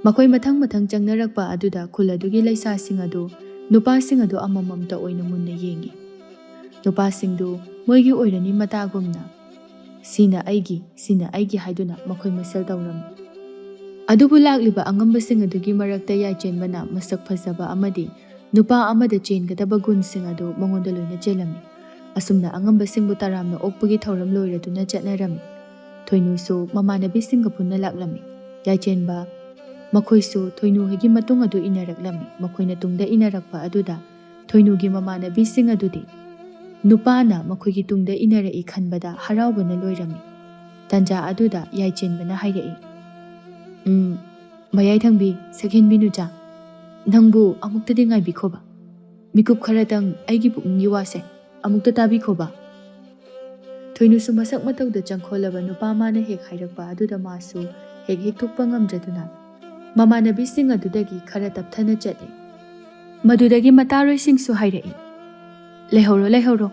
ꯃꯈꯣꯏ ꯃꯊꯪ ꯃꯊꯪ ꯆꯪꯅꯔꯛꯄ ꯑꯗꯨꯗ ꯈꯨꯜ ꯑꯗꯨꯒꯤ ꯂꯩꯁꯥꯁꯤꯡ ꯑꯗꯨ ꯅꯨꯄꯥꯁꯤꯡ ꯑꯗꯨ ꯑꯃꯃꯝꯇ ꯑꯣꯏꯅ ꯃꯨꯟꯅ ꯌꯦꯡꯉꯤ꯫ ꯅꯨꯄꯥꯁꯤꯡꯗꯨ ꯃꯣꯏꯒꯤ ꯑꯣꯏꯔꯅꯤ ꯃꯇꯥꯒꯨꯝꯅ "ꯁꯤꯅ ꯑꯩꯒꯤ, ꯁꯤꯅ ꯑꯩꯒꯤ" ꯍꯥꯏꯗꯨꯅ ꯃꯈꯣꯏ ꯃꯁꯦꯜ ꯇꯧꯔꯝꯃꯤ꯫ ꯑꯗꯨꯕꯨ ꯂꯥꯛꯂꯤꯕ ꯑꯉꯝꯕꯁꯤꯡ ꯑꯗꯨꯒꯤ ꯃꯔꯛꯇ ꯌꯥꯏꯆꯦꯟꯕꯅ ꯃꯁꯛ ꯐꯖꯕ ꯑꯃꯗꯤ ꯅꯨꯄꯥ ꯑꯃꯗ ꯆꯦꯟꯒꯗꯕ ꯒꯨꯟꯁꯤꯡ ꯑꯗꯨ ꯃꯉꯣꯟꯗ ꯂꯣꯏꯅ ꯆꯦꯜꯂꯝꯃꯤ꯫ ꯑꯁꯨꯝꯅ ꯑꯉꯝꯕꯁꯤꯡꯕꯨ ꯇꯔꯥꯝꯅ ꯑꯣꯛꯄꯒꯤ ꯊꯧꯔꯝ ꯂꯣꯏꯔꯗꯨꯅ ꯆꯠꯅꯔꯝꯃꯤ꯫ ꯊꯣꯏꯅꯨꯁꯨ ꯃꯃꯥꯟꯅꯕꯤꯁꯤꯡꯒ ꯄꯨꯟꯅ ꯂꯥꯛꯂꯝꯃꯤ꯫ ꯌꯥꯏꯆꯦꯟꯕ ꯃꯈꯣꯏꯁꯨ ꯊꯣꯏꯅꯨ ꯍꯣꯏꯒꯤ ꯃꯇꯨꯡ ꯑꯗꯨ ꯏꯟꯅꯔꯛꯂꯝꯃꯤ꯫ ꯃꯈꯣꯏꯅ ꯇꯨꯡꯗ ꯏꯟꯅꯔꯛꯄ ꯑꯗꯨꯗ ꯊꯣꯏꯅꯨꯒꯤ ꯃꯃꯥꯟꯅꯕꯤꯁꯤꯡ ꯑꯗꯨꯗꯤ ꯅꯨꯄꯥꯅ ꯃꯈꯣꯏꯒꯤ ꯇꯨꯡꯗ ꯏꯟꯅꯔꯛꯏ ꯈꯟꯕꯗ ꯍꯔꯥꯎꯕꯅ ꯂꯣꯏꯔꯝꯃꯤ꯫ ꯇꯟꯖꯥ ꯑꯗꯨꯗ ꯌꯥꯏꯆꯦꯟꯕꯅ ꯍꯥꯏꯔꯛꯏ, "ꯎꯝ, ꯃꯌꯥꯏ ꯊꯪꯕꯤ, ꯁꯛꯍꯦꯟꯕꯤ ꯅꯨꯆꯥ, ꯅꯪꯕꯨ ꯑꯃꯨꯛꯇꯗꯤ ꯉꯥꯏꯕꯤꯈꯣꯕ꯫ ꯃꯤꯀꯨꯞ ꯈꯔꯇꯪ ꯑꯩꯒꯤ ꯄꯨꯛꯅꯤꯡꯒꯤ ꯋꯥꯁꯦ ꯑꯃꯨꯛꯇ ꯇꯥꯕꯤꯈꯣꯕ꯫" ꯊꯣꯏꯅꯨꯁꯨ ꯃꯁꯛ ꯃꯇꯧꯗ ꯆꯪꯈꯣꯜꯂꯕ ꯅꯨꯄꯥ ꯃꯥꯅ ꯍꯦꯛ ꯍꯥꯏꯔꯛꯄ ꯑꯗꯨꯗ ꯃꯥꯁꯨ ꯍꯦꯛ ꯍꯦꯛ ꯊꯣꯛꯄ ꯉꯝꯗ꯭ꯔꯗꯨꯅ ꯃꯃꯥꯟꯅꯕꯤꯁꯤꯡ ꯑꯗꯨꯗꯒꯤ ꯈꯔ ꯇꯞꯊꯅ ꯆꯠꯂꯤ꯫ ꯃꯗꯨꯗꯒꯤ ꯃꯇꯥꯔꯣꯏꯁꯤꯡꯁꯨ ꯍꯥꯏꯔꯛꯏ, "ꯂꯩꯍꯧꯔꯣ, ꯂꯩꯍꯧꯔꯣ,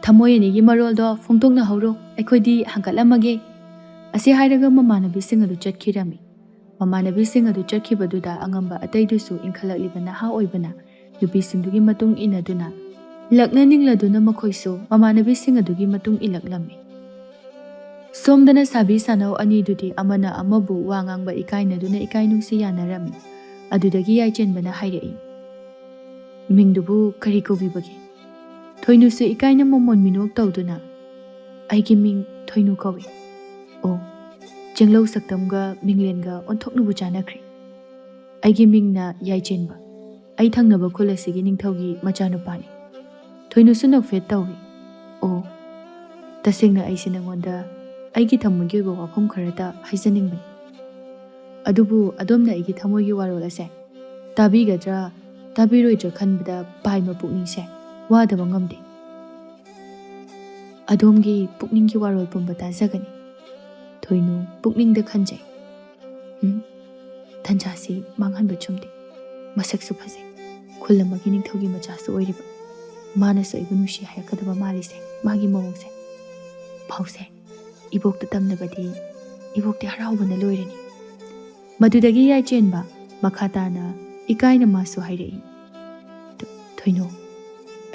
ꯊꯃꯣꯏ ꯑꯅꯤꯒꯤ ꯃꯔꯣꯜꯗꯣ ꯐꯣꯡꯗꯣꯛꯅꯍꯧꯔꯣ, ꯑꯩꯈꯣꯏꯗꯤ ꯍꯪꯀꯠꯂꯝꯃꯒꯦ꯫" ꯑꯁꯤ ꯍꯥꯏꯔꯒ ꯃꯃꯥꯟꯅꯕꯤꯁꯤꯡ ꯑꯗꯨ ꯆꯠꯈꯤꯔꯝꯃꯤ꯫ ꯃꯃꯥꯟꯅꯕꯤꯁꯤꯡ ꯑꯗꯨ ꯆꯠꯈꯤꯕꯗꯨꯗ ꯑꯉꯝꯕ ꯑꯇꯩꯗꯨꯁꯨ ꯏꯟꯈꯠꯂꯛꯂꯤꯕ ꯅꯍꯥ ꯑꯣꯏꯕꯅ ꯅꯨꯄꯤꯁꯤꯡꯗꯨꯒꯤ ꯃꯇꯨꯡ ꯏꯟꯅꯗꯨꯅ, ꯂꯛꯅꯅꯤꯡꯂꯗꯨꯅ ꯃꯈꯣꯏꯁꯨ ꯃꯃꯥꯟꯅꯕꯤꯁꯤꯡ ꯑꯗꯨꯒꯤ ꯃꯇꯨꯡ ꯏꯜꯂꯛꯂꯝꯃꯤ꯫ ꯁꯣꯝꯗꯅ ꯁꯥꯕꯤ ꯁꯥꯅꯧ ꯑꯅꯤꯗꯨꯗꯤ ꯑꯃꯅ ꯑꯃꯕꯨ ꯋꯥ ꯉꯥꯡꯕ ꯏꯀꯥꯏꯅꯗꯨꯅ ꯏꯀꯥꯏ ꯅꯨꯡꯁꯤ ꯌꯥꯅꯔꯝꯃꯤ꯫ ꯑꯗꯨꯗꯒꯤ ꯌꯥꯏꯆꯦꯟꯕꯅ ꯍꯥꯏꯔꯛꯏ, "ꯃꯤꯡꯗꯨꯕꯨ ꯀꯔꯤ ꯀꯧꯕꯤꯕꯒꯦ?" ꯊꯣꯏꯅꯨꯁꯨ ꯏꯀꯥꯏꯅ ꯃꯃꯣꯟ ꯃꯤꯅꯣꯛ ꯇꯧꯗꯨꯅ, "ꯑꯩꯒꯤ ꯃꯤꯡ ꯊꯣꯏꯅꯨ ꯀꯧꯏ꯫" "ꯑꯣ, ꯆꯦꯡꯂꯧ ꯁꯛꯇꯝꯒ ꯃꯤꯡꯂꯦꯟꯒ ꯑꯣꯟꯊꯣꯛꯅꯕꯨ ꯆꯥꯟꯅꯈ꯭ꯔꯦ꯫ ꯑꯩꯒꯤ ꯃꯤꯡꯅ ꯌꯥꯏꯆꯦꯟꯕ꯫ ꯑꯩ ꯊꯪꯅꯕ ꯈꯨꯜ ꯑꯁꯤꯒꯤ ꯅꯤꯡꯊꯧꯒꯤ ꯃꯆꯥꯅꯨꯄꯥꯅꯤ꯫" ꯊꯣꯏꯅꯨꯁꯨ ꯅꯣꯛꯐꯦꯠ ꯇꯧꯏ꯫ "ꯑꯣ, ꯇꯁꯦꯡꯅ ꯑꯩꯁꯦ ꯅꯉꯣꯟꯗ ꯑꯩꯒꯤ ꯊꯃꯣꯏꯒꯤ ꯑꯣꯏꯕ ꯋꯥꯐꯝ ꯈꯔꯇ ꯍꯥꯏꯖꯅꯤꯡꯕꯅꯤ꯫ ꯑꯗꯨꯕꯨ ꯑꯗꯣꯝꯅ ꯑꯩꯒꯤ ꯊꯃꯣꯏꯒꯤ ꯋꯥꯔꯣꯜ ꯑꯁꯦ ꯇꯥꯕꯤꯒꯗ꯭ꯔꯥ ꯇꯥꯕꯤꯔꯣꯏꯗ꯭ꯔꯥ ꯈꯟꯕꯗ ꯄꯥꯏꯕ ꯄꯨꯛꯅꯤꯡꯁꯦ ꯋꯥꯗꯕ ꯉꯝꯗꯦ꯫ ꯑꯗꯣꯝꯒꯤ ꯄꯨꯛꯅꯤꯡꯒꯤ ꯋꯥꯔꯣꯜ ꯄꯨꯝꯕ ꯇꯥꯖꯒꯅꯤ꯫" ꯊꯣꯏꯅꯨ ꯄꯨꯛꯅꯤꯡꯗ ꯈꯟꯖꯩ, "ꯎꯝ, ꯇꯟꯖꯥꯁꯤ ꯃꯥꯡꯍꯟꯕ ꯆꯨꯝꯗꯦ꯫ ꯃꯁꯛꯁꯨ ꯐꯖꯩ꯫ ꯈꯨꯜ ꯑꯃꯒꯤ ꯅꯤꯡꯊꯧꯒꯤ ꯃꯆꯥꯁꯨ ꯑꯣꯏꯔꯤꯕ꯫ ꯃꯥꯅꯁꯨ ꯑꯩꯕꯨ ꯅꯨꯡꯁꯤ ꯍꯥꯏꯔꯛꯀꯗꯕ ꯃꯥꯜꯂꯤꯁꯦ, ꯃꯥꯒꯤ ꯃꯑꯣꯡꯁꯦ꯫ ꯐꯥꯎꯁꯦ, ꯏꯕꯣꯛꯇ ꯇꯝꯅꯕꯗꯤ ꯏꯕꯣꯛꯇꯤ ꯍꯔꯥꯎꯕꯅ ꯂꯣꯏꯔꯅꯤ꯫" ꯃꯗꯨꯗꯒꯤ ꯌꯥꯏꯆꯦꯟꯕ ꯃꯈꯥ ꯇꯥꯅ ꯏꯀꯥꯏꯅ ꯃꯥꯁꯨ ꯍꯥꯏꯔꯛꯏ, "ꯊꯣ-, ꯊꯣꯏꯅꯨ,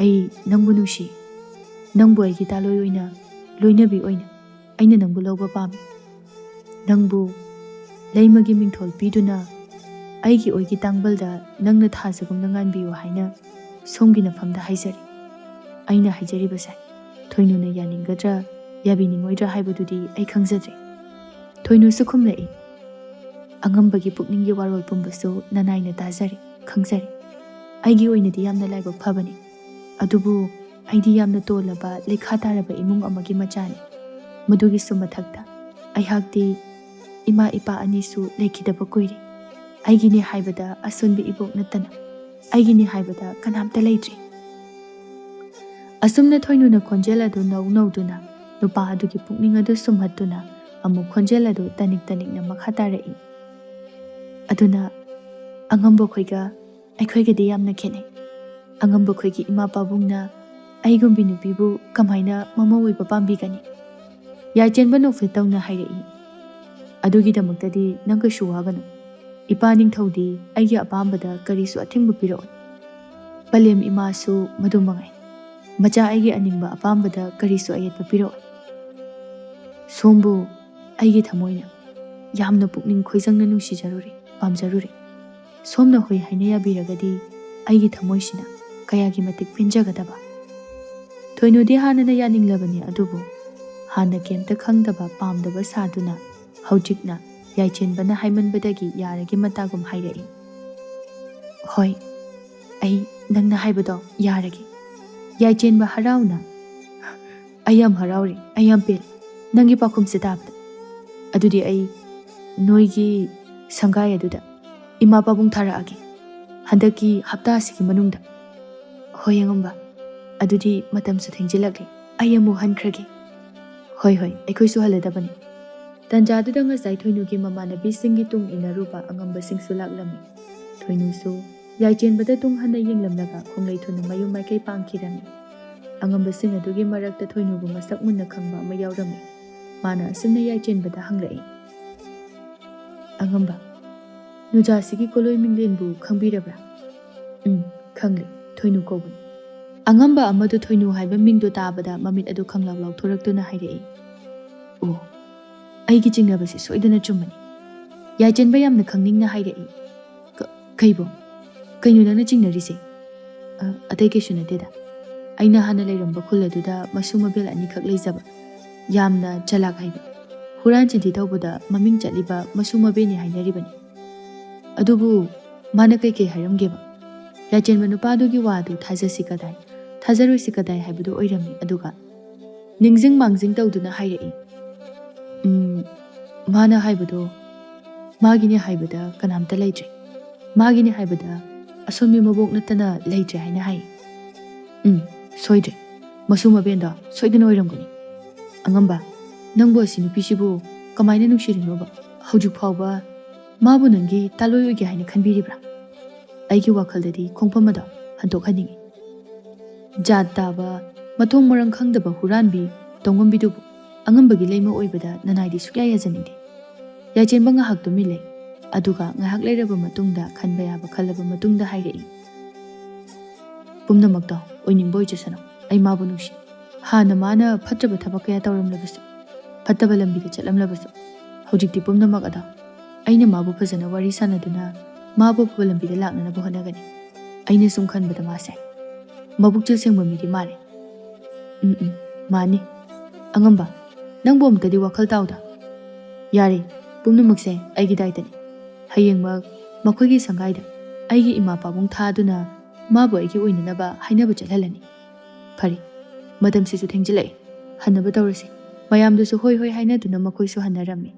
ꯑꯩ ꯅꯪꯕꯨ ꯅꯨꯡꯁꯤ꯫ ꯅꯪꯕꯨ ꯑꯩꯒꯤ ꯇꯥꯂꯣꯏ ꯑꯣꯏꯅ, ꯂꯣꯏꯅꯕꯤ ꯑꯣꯏꯅ ꯑꯩꯅ ꯅꯪꯕꯨ ꯂꯧꯕ ꯄꯥꯝꯃꯤ꯫ ꯅꯪꯕꯨ ꯂꯩꯃꯒꯤ ꯃꯤꯡꯊꯣꯜ ꯄꯤꯗꯨꯅ ꯑꯩꯒꯤ ꯑꯣꯏꯒꯤ ꯇꯥꯡꯕꯜꯗ ꯅꯪꯅ ꯊꯥꯖꯒꯨꯝꯅ ꯉꯥꯟꯕꯤꯌꯨ ꯍꯥꯏꯅ ꯁꯣꯝꯒꯤ ꯅꯐꯝꯗ ꯍꯥꯏꯖꯔꯤ꯫" ꯑꯩꯅ ꯍꯥꯏꯖꯔꯤꯕꯁꯦ ꯊꯣꯏꯅꯨꯅ ꯌꯥꯅꯤꯡꯒꯗ꯭ꯔꯥ ꯌꯥꯕꯤꯅꯤꯡꯉꯣꯏꯗ꯭ꯔꯥ ꯍꯥꯏꯕꯗꯨꯗꯤ ꯑꯩ ꯈꯪꯖꯗ꯭ꯔꯦ꯫ ꯊꯣꯏꯅꯨꯁꯨ ꯈꯨꯝꯂꯛꯏ, "ꯑꯉꯝꯕꯒꯤ ꯄꯨꯛꯅꯤꯡꯒꯤ ꯋꯥꯔꯣꯜ ꯄꯨꯝꯕꯁꯨ ꯅꯅꯥꯏꯅ ꯇꯥꯖꯔꯦ, ꯈꯪꯖꯔꯦ꯫ ꯑꯩꯒꯤ ꯑꯣꯏꯅꯗꯤ ꯌꯥꯝꯅ ꯂꯥꯏꯕꯛ ꯐꯕꯅꯤ꯫ ꯑꯗꯨꯕꯨ ꯑꯩꯗꯤ ꯌꯥꯝꯅ ꯇꯣꯜꯂꯕ, ꯂꯩꯈꯥ ꯇꯥꯔꯕ ꯏꯃꯨꯡ ꯑꯃꯒꯤ ꯃꯆꯥꯅꯤ꯫ ꯃꯗꯨꯒꯤꯁꯨ ꯃꯊꯛꯇ ꯑꯩꯍꯥꯛꯇꯤ ꯏꯃꯥ ꯏꯄꯥ ꯑꯅꯤꯁꯨ ꯂꯩꯈꯤꯗꯕ ꯀꯨꯏꯔꯦ꯫ ꯑꯩꯒꯤꯅꯤ ꯍꯥꯏꯕꯗ ꯑꯁꯣꯟꯕꯤ ꯏꯕꯣꯛ ꯅꯠꯇꯅ ꯑꯩꯒꯤꯅꯤ ꯍꯥꯏꯕꯗ ꯀꯅꯥꯝꯇ ꯂꯩꯇ꯭ꯔꯦ꯫" ꯑꯁꯨꯝꯅ ꯊꯣꯏꯅꯨꯅ ꯈꯣꯟꯖꯦꯜ ꯑꯗꯨ ꯅꯧ ꯅꯧꯗꯨꯅ ꯅꯨꯄꯥ ꯑꯗꯨꯒꯤ ꯄꯨꯛꯅꯤꯡ ꯑꯗꯨ ꯁꯨꯝꯍꯠꯇꯨꯅ ꯑꯃꯨꯛ ꯈꯣꯟꯖꯦꯜ ꯑꯗꯨ ꯇꯅꯤꯛ ꯇꯅꯤꯛꯅ ꯃꯈꯥ ꯇꯥꯔꯛꯏ꯫ "ꯑꯗꯨꯅ ꯑꯉꯝꯕ ꯈꯣꯏꯒ ꯑꯩꯈꯣꯏꯒꯗꯤ ꯌꯥꯝꯅ ꯈꯦꯠꯅꯩ꯫ ꯑꯉꯝꯕ ꯈꯣꯏꯒꯤ ꯏꯃꯥ ꯄꯥꯕꯨꯡꯅ ꯑꯩꯒꯨꯝꯕꯤ ꯅꯨꯄꯤꯕꯨ ꯀꯃꯥꯏꯅ ꯃꯃꯧ ꯑꯣꯏꯕ ꯄꯥꯝꯕꯤꯒꯅꯤ?" ꯌꯥꯏꯆꯦꯟꯕ ꯅꯣꯛꯐꯦꯠ ꯇꯧꯅ ꯍꯥꯏꯔꯛꯏ, "ꯑꯗꯨꯒꯤꯗꯃꯛꯇꯗꯤ ꯅꯪ ꯀꯩꯁꯨ ꯋꯥꯒꯅꯨ꯫ ꯏꯄꯥ ꯅꯤꯡꯊꯧꯗꯤ ꯑꯩꯒꯤ ꯑꯄꯥꯝꯕꯗ ꯀꯔꯤꯁꯨ ꯑꯊꯤꯡꯕ ꯄꯤꯔꯛꯑꯣꯏ꯫ ꯄꯂꯦꯝ ꯏꯃꯥꯁꯨ ꯃꯗꯨ ꯃꯉꯥꯏ꯫ ꯃꯆꯥ ꯑꯩꯒꯤ ꯑꯅꯤꯡꯕ ꯑꯄꯥꯝꯕꯗ ꯀꯔꯤꯁꯨ ꯑꯌꯦꯠꯄ ꯄꯤꯔꯛꯑꯣꯏ꯫ ꯁꯣꯝꯕꯨ ꯑꯩꯒꯤ ꯊꯃꯣꯏꯅ ꯌꯥꯝꯅ ꯄꯨꯛꯅꯤꯡ ꯈꯣꯏꯖꯪꯅ ꯅꯨꯡꯁꯤꯖꯔꯨꯔꯦ, ꯄꯥꯝꯖꯔꯨꯔꯦ꯫ ꯁꯣꯝꯅ ꯍꯣꯏ ꯍꯥꯏꯅ ꯌꯥꯕꯤꯔꯒꯗꯤ ꯑꯩꯒꯤ ꯊꯃꯣꯏꯁꯤꯅ ꯀꯌꯥꯒꯤ ꯃꯇꯤꯛ ꯄꯦꯟꯖꯒꯗꯕ꯫ ꯊꯣꯏꯅꯨꯗꯤ ꯍꯥꯟꯅꯅ ꯌꯥꯅꯤꯡꯂꯕꯅꯤ, ꯑꯗꯨꯕꯨ ꯍꯥꯟꯅ ꯀꯩꯝꯇ ꯈꯪꯗꯕ, ꯄꯥꯝꯗꯕ ꯁꯥꯗꯨꯅ ꯍꯧꯖꯤꯛꯅ ꯌꯥꯏꯆꯦꯟꯕꯅ ꯍꯥꯏꯃꯟꯕꯗꯒꯤ ꯌꯥꯔꯒꯦ ꯃꯇꯥꯒꯨꯝ ꯍꯥꯏꯔꯛꯏ꯫ "ꯍꯣꯏ, ꯑꯩ ꯅꯪꯅ ꯍꯥꯏꯕꯗꯣ ꯌꯥꯔꯒꯦ꯫" ꯌꯥꯏꯆꯦꯟꯕ ꯍꯔꯥꯎꯅ, "ꯑꯩ ꯌꯥꯝ ꯍꯔꯥꯎꯔꯦ, ꯑꯩ ꯌꯥꯝ ꯄꯦꯜꯂꯦ ꯅꯪꯒꯤ ꯄꯥꯎꯈꯨꯝꯁꯦ ꯇꯥꯕꯗ꯫ ꯑꯗꯨꯗꯤ ꯑꯩ ꯅꯣꯏꯒꯤ ꯁꯪꯒꯥꯏ ꯑꯗꯨꯗ ꯏꯃꯥ ꯄꯥꯕꯨꯡ ꯊꯥꯔꯛꯑꯒꯦ ꯍꯟꯗꯛꯀꯤ ꯍꯞꯇꯥ ꯑꯁꯤꯒꯤ ꯃꯅꯨꯡꯗ꯫" "ꯍꯣꯏ ꯑꯉꯝꯕ, ꯑꯗꯨꯗꯤ ꯃꯇꯝꯁꯨ ꯊꯦꯡꯖꯤꯜꯂꯛꯂꯦ, ꯑꯩ ꯑꯃꯨꯛ ꯍꯟꯈ꯭ꯔꯒꯦ꯫" "ꯍꯣꯏ, ꯍꯣꯏ, ꯑꯩꯈꯣꯏꯁꯨ ꯍꯜꯂꯗꯕꯅꯤ꯫" ꯇꯟꯖꯥꯗꯨꯗ ꯉꯁꯥꯏ ꯊꯣꯏꯅꯨꯒꯤ ꯃꯃꯥꯟꯅꯕꯤꯁꯤꯡꯒꯤ ꯇꯨꯡ ꯏꯟꯅꯔꯨꯕ ꯑꯉꯝꯕꯁꯤꯡꯁꯨ ꯂꯥꯛꯂꯝꯃꯤ꯫ ꯊꯣꯏꯅꯨꯁꯨ ꯌꯥꯏꯆꯦꯟꯕꯗ ꯇꯨꯡ ꯍꯟꯅ ꯌꯦꯡꯂꯝꯂꯒ ꯈꯣꯡꯂꯩ ꯊꯨꯅ ꯃꯌꯨꯝ ꯃꯥꯏꯀꯩ ꯄꯥꯡꯈꯤꯔꯝꯃꯤ꯫ ꯑꯉꯝꯕꯁꯤꯡ ꯑꯗꯨꯒꯤ ꯃꯔꯛꯇ ꯊꯣꯏꯅꯨꯕꯨ ꯃꯁꯛ ꯃꯨꯟꯅ ꯈꯪꯕ ꯑꯃ ꯌꯥꯎꯔꯝꯃꯤ꯫ ꯃꯥꯅ ꯑꯁꯨꯝꯅ ꯌꯥꯏꯆꯦꯟꯕꯗ ꯍꯪꯂꯛꯏ, "ꯑꯉꯝꯕ, ꯅꯨꯖꯥꯁꯤꯒꯤ ꯀꯣꯂꯣꯏ ꯃꯤꯡꯂꯦꯟꯕꯨ ꯈꯪꯕꯤꯔꯕ꯭ꯔꯥ?" "ꯎꯝ, ꯈꯪꯂꯦ, ꯊꯣꯏꯅꯨ ꯀꯧꯕꯅꯤ꯫" ꯑꯉꯝꯕ ꯑꯃꯗꯨ ꯊꯣꯏꯅꯨ ꯍꯥꯏꯕ ꯃꯤꯡꯗꯨ ꯇꯥꯕꯗ ꯃꯃꯤꯠ ꯑꯗꯨ ꯈꯪꯂꯥꯎ ꯂꯥꯎꯊꯣꯔꯛꯇꯨꯅ ꯍꯥꯏꯔꯛꯏ, "ꯑꯣ, ꯑꯩꯒꯤ ꯆꯤꯡꯅꯕꯁꯤ ꯁꯣꯏꯗꯅ ꯆꯨꯝꯕꯅꯤ꯫" ꯌꯥꯏꯆꯦꯟꯕ ꯌꯥꯝꯅ ꯈꯪꯅꯤꯡꯅ ꯍꯥꯏꯔꯛꯏ, "ꯀ-, ꯀꯩꯕꯣ? ꯀꯩꯅꯣ ꯅꯪꯅ ꯆꯤꯡꯅꯔꯤꯁꯦ?" "ꯑ, ꯑꯇꯩ ꯀꯩꯁꯨ ꯅꯠꯇꯦꯗ꯫ ꯑꯩꯅ ꯍꯥꯟꯅ ꯂꯩꯔꯝꯕ ꯈꯨꯜ ꯑꯗꯨꯗ ꯃꯁꯨ ꯃꯕꯦꯜ ꯑꯅꯤꯈꯛ ꯂꯩꯖꯕ, ꯌꯥꯝꯅ ꯆꯂꯥꯛ ꯍꯩꯕ, ꯍꯨꯔꯥꯟ ꯆꯤꯟꯊꯤ ꯇꯧꯕꯗ ꯃꯃꯤꯡ ꯆꯠꯂꯤꯕ ꯃꯁꯨ ꯃꯕꯦꯜꯅꯤ ꯍꯥꯏꯅꯔꯤꯕꯅꯤ꯫ ꯑꯗꯨꯕꯨ ꯃꯥꯅ ꯀꯩꯀꯩ ꯍꯥꯏꯔꯝꯒꯦꯕ?" ꯌꯥꯏꯆꯦꯟꯕ ꯅꯨꯄꯥꯗꯨꯒꯤ ꯋꯥꯗꯨ ꯊꯥꯖꯁꯤ ꯀꯗꯥꯏ, ꯊꯥꯖꯔꯣꯏꯁꯤ ꯀꯗꯥꯏ ꯍꯥꯏꯕꯗꯨ ꯑꯣꯏꯔꯝꯃꯤ꯫ ꯑꯗꯨꯒ ꯅꯤꯡꯖꯤꯡ ꯃꯥꯡꯖꯤꯡ ꯇꯧꯗꯨꯅ ꯍꯥꯏꯔꯛꯏ, "ꯎꯝ, ꯃꯥꯅ ꯍꯥꯏꯕꯗꯣ ꯃꯥꯒꯤꯅꯦ ꯍꯥꯏꯕꯗ ꯀꯅꯥꯝꯇ ꯂꯩꯇ꯭ꯔꯦ꯫ ꯃꯥꯒꯤꯅꯦ ꯍꯥꯏꯕꯗ ꯑꯁꯣꯟꯕꯤ ꯃꯕꯣꯛ ꯅꯠꯇꯅ ꯂꯩꯇ꯭ꯔꯦ ꯍꯥꯏꯅ ꯍꯥꯏ꯫" "ꯎꯝ, ꯁꯣꯏꯗ꯭ꯔꯦ꯫ ꯃꯁꯨ ꯃꯕꯦꯟꯗꯣ ꯁꯣꯏꯗꯅ ꯑꯣꯏꯔꯝꯒꯅꯤ꯫ ꯑꯉꯝꯕ, ꯅꯪꯕꯨ ꯑꯁꯤ ꯅꯨꯄꯤꯁꯤꯕꯨ ꯀꯃꯥꯏꯅ ꯅꯨꯡꯁꯤꯔꯤꯅꯣꯕ? ꯍꯧꯖꯤꯛ ꯐꯥꯎꯕ ꯃꯥꯕꯨ ꯅꯪꯒꯤ ꯇꯥꯂꯣꯏ ꯑꯣꯏꯒꯦ ꯍꯥꯏꯅ ꯈꯟꯕꯤꯔꯤꯕ꯭ꯔꯥ? ꯑꯩꯒꯤ ꯋꯥꯈꯜꯗꯗꯤ ꯈꯣꯡꯐꯝ ꯑꯗꯣ ꯍꯟꯗꯣꯛꯍꯟꯅꯤꯡꯉꯤ꯫" ꯖꯥꯠ ꯇꯥꯕ, ꯃꯊꯣꯡ ꯃꯔꯝ ꯈꯪꯗꯕ ꯍꯨꯔꯥꯟꯕꯤ ꯇꯧꯉꯝꯕꯤꯗꯨꯕꯨ ꯑꯉꯝꯕꯒꯤ ꯂꯩꯃ ꯑꯣꯏꯕꯗ ꯅꯅꯥꯏꯗꯤ ꯁꯨꯛꯌꯥ ꯌꯥꯖꯅꯤꯡꯗꯦ꯫ ꯌꯥꯏꯆꯦꯟꯕ ꯉꯥꯏꯍꯥꯛ ꯇꯨꯃꯤꯟ ꯂꯩ꯫ ꯑꯗꯨꯒ ꯉꯥꯏꯍꯥꯛ ꯂꯩꯔꯕ ꯃꯇꯨꯡꯗ ꯈꯟꯕ ꯌꯥꯕ ꯈꯜꯂꯕ ꯃꯇꯨꯡꯗ ꯍꯥꯏꯔꯛꯏ, ꯄꯨꯝꯅꯃꯛꯇꯣ ꯑꯣꯏꯅꯤꯡꯕ ꯑꯣꯏꯖꯁꯅꯨ꯫ ꯑꯩ ꯃꯥꯕꯨ ꯅꯨꯡꯁꯤ꯫ ꯍꯥꯟꯅ ꯃꯥꯅ ꯐꯠꯇꯕ ꯊꯕꯛ ꯀꯌꯥ ꯇꯧꯔꯝꯂꯕꯁꯨ, ꯐꯠꯇꯕ ꯂꯝꯕꯤꯗ ꯆꯠꯂꯝꯂꯕꯁꯨ, ꯍꯧꯖꯤꯛꯇꯤ ꯄꯨꯝꯅꯃꯛ ꯑꯗꯣ ꯑꯩꯅ ꯃꯥꯕꯨ ꯐꯖꯅ ꯋꯥꯔꯤ ꯁꯥꯟꯅꯗꯨꯅ ꯃꯥꯕꯨ ꯑꯐꯕ ꯂꯝꯕꯤꯗ ꯂꯥꯛꯅꯅꯕ ꯍꯣꯠꯅꯒꯅꯤ꯫ ꯑꯩꯅ ꯁꯨꯝ ꯈꯟꯕꯗ ꯃꯥꯁꯦ ꯃꯕꯨꯛꯆꯦꯜ ꯁꯦꯡꯕ ꯃꯤꯗꯤ ꯃꯥꯜꯂꯦ꯫ ꯎꯝ, ꯎꯝ, ꯃꯥꯅꯤ꯫ ꯑꯉꯝꯕ, ꯅꯪꯕꯨ ꯑꯃꯨꯛꯇꯗꯤ ꯋꯥꯈꯜ ꯇꯥꯎꯗ꯫ ꯌꯥꯔꯦ, ꯄꯨꯝꯅꯃꯛꯁꯦ ꯑꯩꯒꯤ ꯗꯥꯏꯇꯅꯤ꯫ ꯍꯌꯦꯡꯃꯛ ꯃꯈꯣꯏꯒꯤ ꯁꯪꯒꯥꯏꯗ ꯑꯩꯒꯤ ꯏꯃꯥ ꯄꯥꯕꯨꯡ ꯊꯥꯗꯨꯅ ꯃꯥꯕꯨ ꯑꯩꯒꯤ ꯑꯣꯏꯅꯅꯕ ꯍꯥꯏꯅꯕ ꯆꯠꯍꯜꯂꯅꯤ꯫ ꯐꯔꯦ, ꯃꯇꯝꯁꯤꯁꯨ ꯊꯦꯡꯖꯤꯜꯂꯛꯑꯦ, ꯍꯟꯅꯕ ꯇꯧꯔꯁꯤ꯫ ꯃꯌꯥꯝꯗꯨꯁꯨ ꯍꯣꯏ ꯍꯣꯏ ꯍꯥꯏꯅꯗꯨꯅ ꯃꯈꯣꯏꯁꯨ ꯍꯟꯅꯔꯝꯃꯤ꯫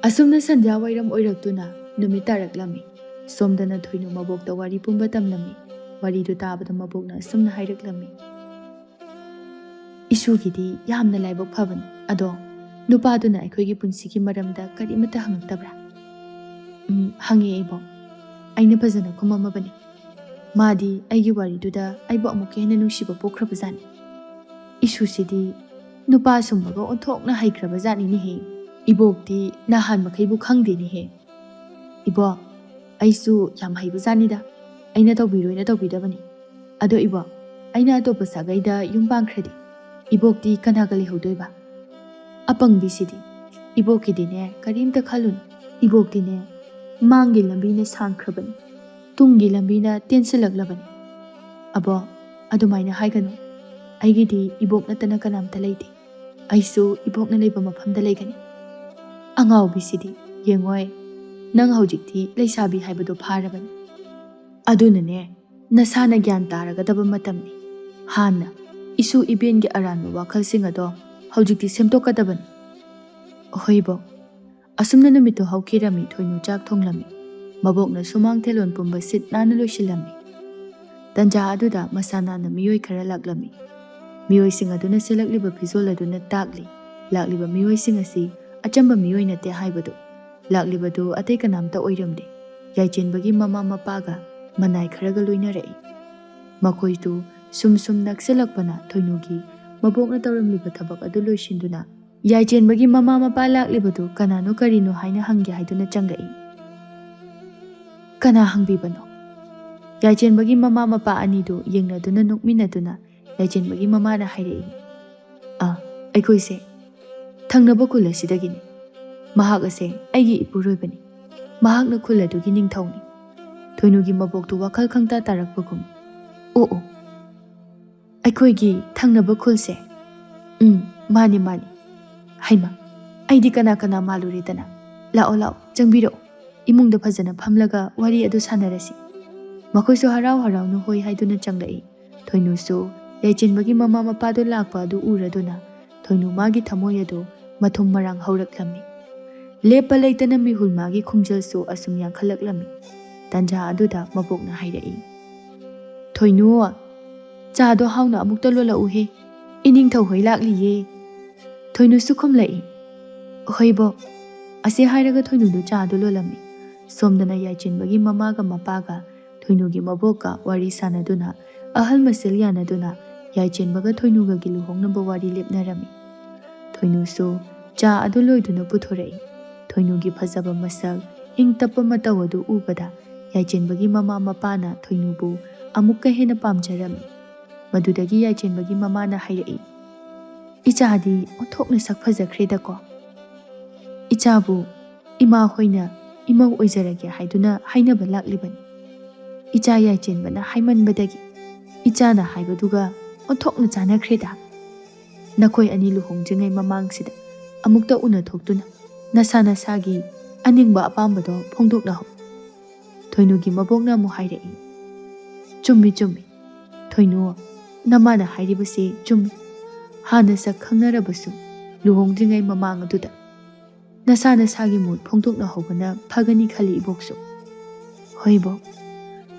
ꯑꯁꯨꯝꯅ ꯁꯟꯙ꯭ꯌꯥ ꯋꯥꯏꯔꯝ ꯑꯣꯏꯔꯛꯇꯨꯅ ꯅꯨꯃꯤꯠ ꯇꯥꯔꯛꯂꯝꯃꯤ꯫ ꯁꯣꯝꯗꯅ ꯊꯣꯏꯅꯨ ꯃꯕꯣꯛꯇ ꯋꯥꯔꯤ ꯄꯨꯝꯕ ꯇꯝꯂꯝꯃꯤ꯫ ꯋꯥꯔꯤꯗꯨ ꯇꯥꯕꯗ ꯃꯕꯣꯛꯅ ꯑꯁꯨꯝꯅ ꯍꯥꯏꯔꯛꯂꯝꯃꯤ, "ꯏꯁꯨꯒꯤꯗꯤ ꯌꯥꯝꯅ ꯂꯥꯏꯕꯛ ꯐꯕꯅꯤ꯫ ꯑꯗꯣ ꯅꯨꯄꯥꯗꯨꯅ ꯑꯩꯈꯣꯏꯒꯤ ꯄꯨꯟꯁꯤꯒꯤ ꯃꯔꯝꯗ ꯀꯔꯤꯃꯠꯇ ꯍꯪꯉꯛꯇꯕ꯭ꯔꯥ?" "ꯎꯝ, ꯍꯪꯉꯛꯑꯦ ꯏꯕꯣꯛ꯫ ꯑꯩꯅ ꯐꯖꯅ ꯈꯨꯝꯃꯝꯃꯕꯅꯤ꯫ ꯃꯥꯗꯤ ꯑꯩꯒꯤ ꯋꯥꯔꯤꯗꯨꯗ ꯑꯩꯕꯨ ꯑꯃꯨꯛꯀ ꯍꯦꯟꯅ ꯅꯨꯡꯁꯤꯕ ꯄꯣꯛꯈ꯭ꯔꯕꯖꯥꯠꯅꯤ꯫ ꯏꯁꯨꯁꯤꯗꯤ ꯅꯨꯄꯥ ꯁꯨꯝꯕꯒ ꯑꯣꯟꯊꯣꯛꯅ ꯍꯩꯈ꯭ꯔꯕꯖꯥꯠꯅꯤꯅꯦꯍꯦ꯫ ꯏꯕꯣꯛꯇꯤ ꯅꯍꯥꯟ ꯃꯈꯩꯕꯨ ꯈꯪꯗꯦꯅꯦꯍꯦ꯫ ꯏꯕꯣꯛ, ꯑꯩꯁꯨ ꯌꯥꯝ ꯍꯩꯕꯖꯥꯠꯅꯤꯗ꯫ ꯑꯩꯅ ꯇꯧꯕꯤꯔꯣꯏꯅ ꯇꯧꯕꯤꯗꯕꯅꯤ꯫ ꯑꯗꯣ ꯏꯕꯣꯛ, ꯑꯩꯅ ꯑꯇꯣꯞꯄ ꯁꯥꯒꯩꯗ ꯌꯨꯝ ꯄꯥꯟꯈ꯭ꯔꯗꯤ ꯏꯕꯣꯛꯇꯤ ꯀꯅꯥꯒ ꯂꯩꯍꯧꯗꯣꯏꯕ?" ꯑꯄꯪꯕꯤꯁꯤꯗꯤ꯫ ꯏꯕꯣꯛꯀꯤꯗꯤꯅꯦ ꯀꯔꯤꯝꯇ ꯈꯜꯂꯨꯅꯨ꯫ ꯏꯕꯣꯛꯇꯤꯅꯦ ꯃꯥꯡꯒꯤ ꯂꯝꯕꯤꯅ ꯁꯥꯡꯈ꯭ꯔꯕꯅꯤ, ꯇꯨꯡꯒꯤ ꯂꯝꯕꯤꯅ ꯇꯦꯟꯁꯤꯜꯂꯛꯂꯕꯅꯤ꯫ ꯑꯕꯣꯛ, ꯑꯗꯨꯃꯥꯏꯅ ꯍꯥꯏꯒꯅꯨ꯫ ꯑꯩꯒꯤꯗꯤ ꯏꯕꯣꯛ ꯅꯠꯇꯅ ꯀꯅꯥꯝꯇ ꯂꯩꯇꯦ꯫ ꯑꯩꯁꯨ ꯏꯕꯣꯛꯅ ꯂꯩꯕ ꯃꯐꯝꯗ ꯂꯩꯒꯅꯤ꯫ ꯑꯉꯥꯎꯕꯤꯁꯤꯗꯤ, ꯌꯦꯡꯉꯣꯏ, ꯅꯪ ꯍꯧꯖꯤꯛꯇꯤ ꯂꯩꯁꯥꯕꯤ ꯍꯥꯏꯕꯗꯣ ꯐꯥꯔꯕꯅꯤ꯫ ꯑꯗꯨꯅꯅꯦ, ꯅꯁꯥꯅ ꯒ꯭ꯌꯥꯟ ꯇꯥꯔꯒꯗꯕ ꯃꯇꯝꯅꯤ꯫ ꯍꯥꯟꯅ ꯏꯁꯨ ꯏꯕꯦꯟꯒꯤ ꯑꯔꯥꯟꯕ ꯋꯥꯈꯜꯁꯤꯡ ꯑꯗꯣ ꯍꯧꯖꯤꯛꯇꯤ ꯁꯦꯝꯗꯣꯛꯀꯗꯕꯅꯤ꯫ ꯍꯣꯏ ꯏꯕꯣꯛ꯫ ꯑꯁꯨꯝꯅ ꯅꯨꯃꯤꯠꯇꯨ ꯍꯧꯈꯤꯔꯝꯃꯤ꯫ ꯊꯣꯏꯅꯨ ꯆꯥꯛ ꯊꯣꯡꯂꯝꯃꯤ꯫ ꯃꯕꯣꯛꯅ ꯁꯨꯃꯥꯡ ꯊꯦꯂꯣꯟ ꯄꯨꯝꯕ ꯁꯤꯠ ꯅꯥꯟꯅ ꯂꯣꯏꯁꯤꯜꯂꯝꯃꯤ꯫ ꯇꯟꯖꯥ ꯑꯗꯨꯗ ꯃꯁꯥ ꯅꯥꯟꯅ ꯃꯤꯑꯣꯏ ꯈꯔ ꯂꯥꯛꯂꯝꯃꯤ꯫ ꯃꯤꯑꯣꯏꯁꯤꯡ ꯑꯗꯨꯅ ꯁꯦꯠꯂꯛꯂꯤꯕ ꯐꯤꯖꯣꯜ ꯑꯗꯨꯅ ꯇꯥꯛꯂꯤ, ꯂꯥꯛꯂꯤꯕ ꯃꯤꯑꯣꯏꯁꯤꯡ ꯑꯁꯤ ꯑꯆꯝꯕ ꯃꯤꯑꯣꯏ ꯅꯠꯇꯦ ꯍꯥꯏꯕꯗꯨ꯫ ꯂꯥꯛꯂꯤꯕꯗꯨ ꯑꯇꯩ ꯀꯅꯥꯝꯇ ꯑꯣꯏꯔꯝꯗꯦ꯫ ꯌꯥꯏꯆꯦꯟꯕꯒꯤ ꯃꯃꯥ ꯃꯄꯥꯒ ꯃꯅꯥꯏ ꯈꯔꯒ ꯂꯣꯏꯅꯔꯛꯏ꯫ ꯃꯈꯣꯏꯗꯨ ꯁꯨꯝ ꯁꯨꯝ ꯅꯛꯁꯤꯜꯂꯛꯄꯅ ꯊꯣꯏꯅꯨꯒꯤ ꯃꯕꯣꯛꯅ ꯇꯧꯔꯝꯂꯤꯕ ꯊꯕꯛ ꯑꯗꯨ ꯂꯣꯏꯁꯤꯟꯗꯨꯅ ꯌꯥꯏꯆꯦꯟꯕꯒꯤ ꯃꯃꯥ ꯃꯄꯥ ꯂꯥꯛꯂꯤꯕꯗꯨ ꯀꯅꯥꯅꯣ ꯀꯔꯤꯅꯣ ꯍꯥꯏꯅ ꯍꯪꯒꯦ ꯍꯥꯏꯗꯨꯅ ꯆꯪꯂꯛꯏ꯫ "ꯀꯅꯥ ꯍꯪꯕꯤꯕꯅꯣ?" ꯌꯥꯏꯆꯦꯟꯕꯒꯤ ꯃꯃꯥ ꯃꯄꯥ ꯑꯅꯤꯗꯨ ꯌꯦꯡꯅꯗꯨꯅ ꯅꯣꯛꯃꯤꯟꯅꯗꯨꯅ ꯌꯥꯏꯆꯦꯟꯕꯒꯤ ꯃꯃꯥꯅ ꯍꯥꯏꯔꯛꯏ, "ꯑꯥ, ꯑꯩꯈꯣꯏꯁꯦ ꯊꯪꯅꯕ ꯈꯨꯜ ꯑꯁꯤꯗꯒꯤꯅꯤ꯫ ꯃꯍꯥꯛ ꯑꯁꯦ ꯑꯩꯒꯤ ꯏꯄꯨꯔꯣꯏꯕꯅꯤ꯫ ꯃꯍꯥꯛꯅ ꯈꯨꯜ ꯑꯗꯨꯒꯤ ꯅꯤꯡꯊꯧꯅꯤ꯫" ꯊꯣꯏꯅꯨꯒꯤ ꯃꯕꯣꯛꯇꯨ ꯋꯥꯈꯜ ꯈꯪꯇꯥ ꯇꯥꯔꯛꯄꯒꯨꯝ, "ꯑꯣ ꯑꯣ, ꯑꯩꯈꯣꯏꯒꯤ ꯊꯪꯅꯕ ꯈꯨꯜꯁꯦ?" "ꯎꯝ, ꯃꯥꯅꯤ ꯃꯥꯅꯤ꯫" "ꯍꯩꯃ, ꯑꯩꯗꯤ ꯀꯅꯥ ꯀꯅꯥ ꯃꯥꯜꯂꯨꯔꯦꯗꯅ꯫ ꯂꯥꯛꯑꯣ ꯂꯥꯛꯑꯣ, ꯆꯪꯕꯤꯔꯛꯑꯣ꯫ ꯏꯃꯨꯡꯗ ꯐꯖꯅ ꯐꯝꯂꯒ ꯋꯥꯔꯤ ꯑꯗꯨ ꯁꯥꯟꯅꯔꯁꯤ꯫" ꯃꯈꯣꯏꯁꯨ ꯍꯔꯥꯎ ꯍꯔꯥꯎꯅ ꯍꯣꯏ ꯍꯥꯏꯗꯨꯅ ꯆꯪꯂꯛꯏ꯫ ꯊꯣꯏꯅꯨꯁꯨ ꯌꯥꯏꯆꯦꯟꯕꯒꯤ ꯃꯃꯥ ꯃꯄꯥꯗꯨ ꯂꯥꯛꯄ ꯑꯗꯨ ꯎꯔꯗꯨꯅ ꯊꯣꯏꯅꯨ ꯃꯥꯒꯤ ꯊꯃꯣꯏ ꯑꯗꯨ ꯃꯊꯨꯝ ꯃꯔꯥꯡ ꯍꯧꯔꯛꯂꯝꯃꯤ꯫ ꯂꯦꯞꯄ ꯂꯩꯇꯅ ꯃꯤꯍꯨꯜ ꯃꯥꯒꯤ ꯈꯣꯡꯖꯦꯜꯁꯨ ꯑꯁꯨꯝ ꯌꯥꯡꯈꯠꯂꯛꯂꯝꯃꯤ꯫ ꯇꯟꯖꯥ ꯑꯗꯨꯗ ꯃꯕꯣꯛꯅ ꯍꯥꯏꯔꯛꯏ, "ꯊꯣꯏꯅꯨ, ꯆꯥꯗꯣ ꯍꯥꯎꯅ ꯑꯃꯨꯛꯇ ꯂꯣꯜꯂꯛꯎꯍꯦ꯫ ꯏꯅꯤꯡꯊꯧ ꯍꯣꯏ ꯂꯥꯛꯂꯤꯌꯦ꯫" ꯊꯣꯏꯅꯨꯁꯨ ꯈꯨꯝꯂꯛꯏ, "ꯍꯣꯏ ꯕꯣꯛ꯫" ꯑꯁꯤ ꯍꯥꯏꯔꯒ ꯊꯣꯏꯅꯨꯗꯨ ꯆꯥꯗꯨ ꯂꯣꯜꯂꯝꯃꯤ꯫ ꯁꯣꯝꯗꯅ ꯌꯥꯏꯆꯦꯟꯕꯒꯤ ꯃꯃꯥꯒ ꯃꯄꯥꯒ ꯊꯣꯏꯅꯨꯒꯤ ꯃꯕꯣꯛꯀ ꯋꯥꯔꯤ ꯁꯥꯟꯅꯗꯨꯅ ꯑꯍꯜ ꯃꯁꯦꯜ ꯌꯥꯅꯗꯨꯅ ꯌꯥꯏꯆꯦꯟꯕꯒ ꯊꯣꯏꯅꯨꯒꯒꯤ ꯂꯨꯍꯣꯡꯅꯕ ꯋꯥꯔꯤ ꯂꯦꯞꯅꯔꯝꯃꯤ꯫ ꯊꯣꯏꯅꯨꯁꯨ ꯆꯥ ꯑꯗꯨ ꯂꯣꯏꯗꯨꯅ ꯄꯨꯊꯣꯔꯛꯏ꯫ ꯊꯣꯏꯅꯨꯒꯤ ꯐꯖꯕ ꯃꯁꯛ, ꯏꯪ ꯇꯞꯄ ꯃꯇꯧ ꯑꯗꯨ ꯎꯕꯗ ꯌꯥꯏꯆꯦꯟꯕꯒꯤ ꯃꯃꯥ ꯃꯄꯥꯅ ꯊꯣꯏꯅꯨꯕꯨ ꯑꯃꯨꯛꯀ ꯍꯦꯟꯅ ꯄꯥꯝꯖꯔꯝꯃꯤ꯫ ꯃꯗꯨꯗꯒꯤ ꯌꯥꯏꯆꯦꯟꯕꯒꯤ ꯃꯃꯥꯅ ꯍꯥꯏꯔꯛꯏ, "ꯏꯆꯥꯗꯤ ꯑꯣꯟꯊꯣꯛꯅ ꯁꯛ ꯐꯖꯈ꯭ꯔꯦꯗꯀꯣ꯫ ꯏꯆꯥꯕꯨ ꯏꯃꯥ ꯍꯣꯏꯅ ꯏꯃꯧ ꯑꯣꯏꯖꯔꯒꯦ ꯍꯥꯏꯗꯨꯅ ꯍꯥꯏꯅꯕ ꯂꯥꯛꯂꯤꯕꯅꯤ꯫ ꯏꯆꯥ ꯌꯥꯏꯆꯦꯟꯕꯅ ꯍꯥꯏꯃꯟꯕꯗꯒꯤ ꯏꯆꯥꯅ ꯍꯥꯏꯕꯗꯨꯒ ꯑꯣꯟꯊꯣꯛꯅ ꯆꯥꯟꯅꯈ꯭ꯔꯦꯗ꯫ ꯅꯈꯣꯏ ꯑꯅꯤ ꯂꯨꯍꯣꯡꯗ꯭ꯔꯤꯉꯩ ꯃꯃꯥꯡꯁꯤꯗ ꯑꯃꯨꯛꯇ ꯎꯅꯊꯣꯛꯇꯨꯅ ꯅꯁꯥ ꯅꯁꯥꯒꯤ ꯑꯅꯤꯡꯕ ꯑꯄꯥꯝꯕꯗꯣ ꯐꯣꯡꯗꯣꯛꯅꯍꯧ꯫" ꯊꯣꯏꯅꯨꯒꯤ ꯃꯕꯣꯛꯅ ꯑꯃꯨꯛ ꯍꯥꯏꯔꯛꯏ, "ꯆꯨꯝꯃꯤ, ꯆꯨꯝꯃꯤ꯫ ꯊꯣꯏꯅꯨ, ꯅꯃꯥꯅ ꯍꯥꯏꯔꯤꯕꯁꯤ ꯆꯨꯝꯃꯤ꯫ ꯍꯥꯟꯅ ꯁꯛ ꯈꯪꯅꯔꯕꯁꯨ ꯂꯨꯍꯣꯡꯗ꯭ꯔꯤꯉꯩ ꯃꯃꯥꯡ ꯑꯗꯨꯗ ꯅꯁꯥ ꯅꯁꯥꯒꯤ ꯃꯣꯠ ꯐꯣꯡꯗꯣꯛꯅꯍꯧꯕꯅ ꯐꯒꯅꯤ ꯈꯜꯂꯤ ꯏꯕꯣꯛꯁꯨ꯫" "ꯍꯣꯏ ꯕꯣꯛ꯫"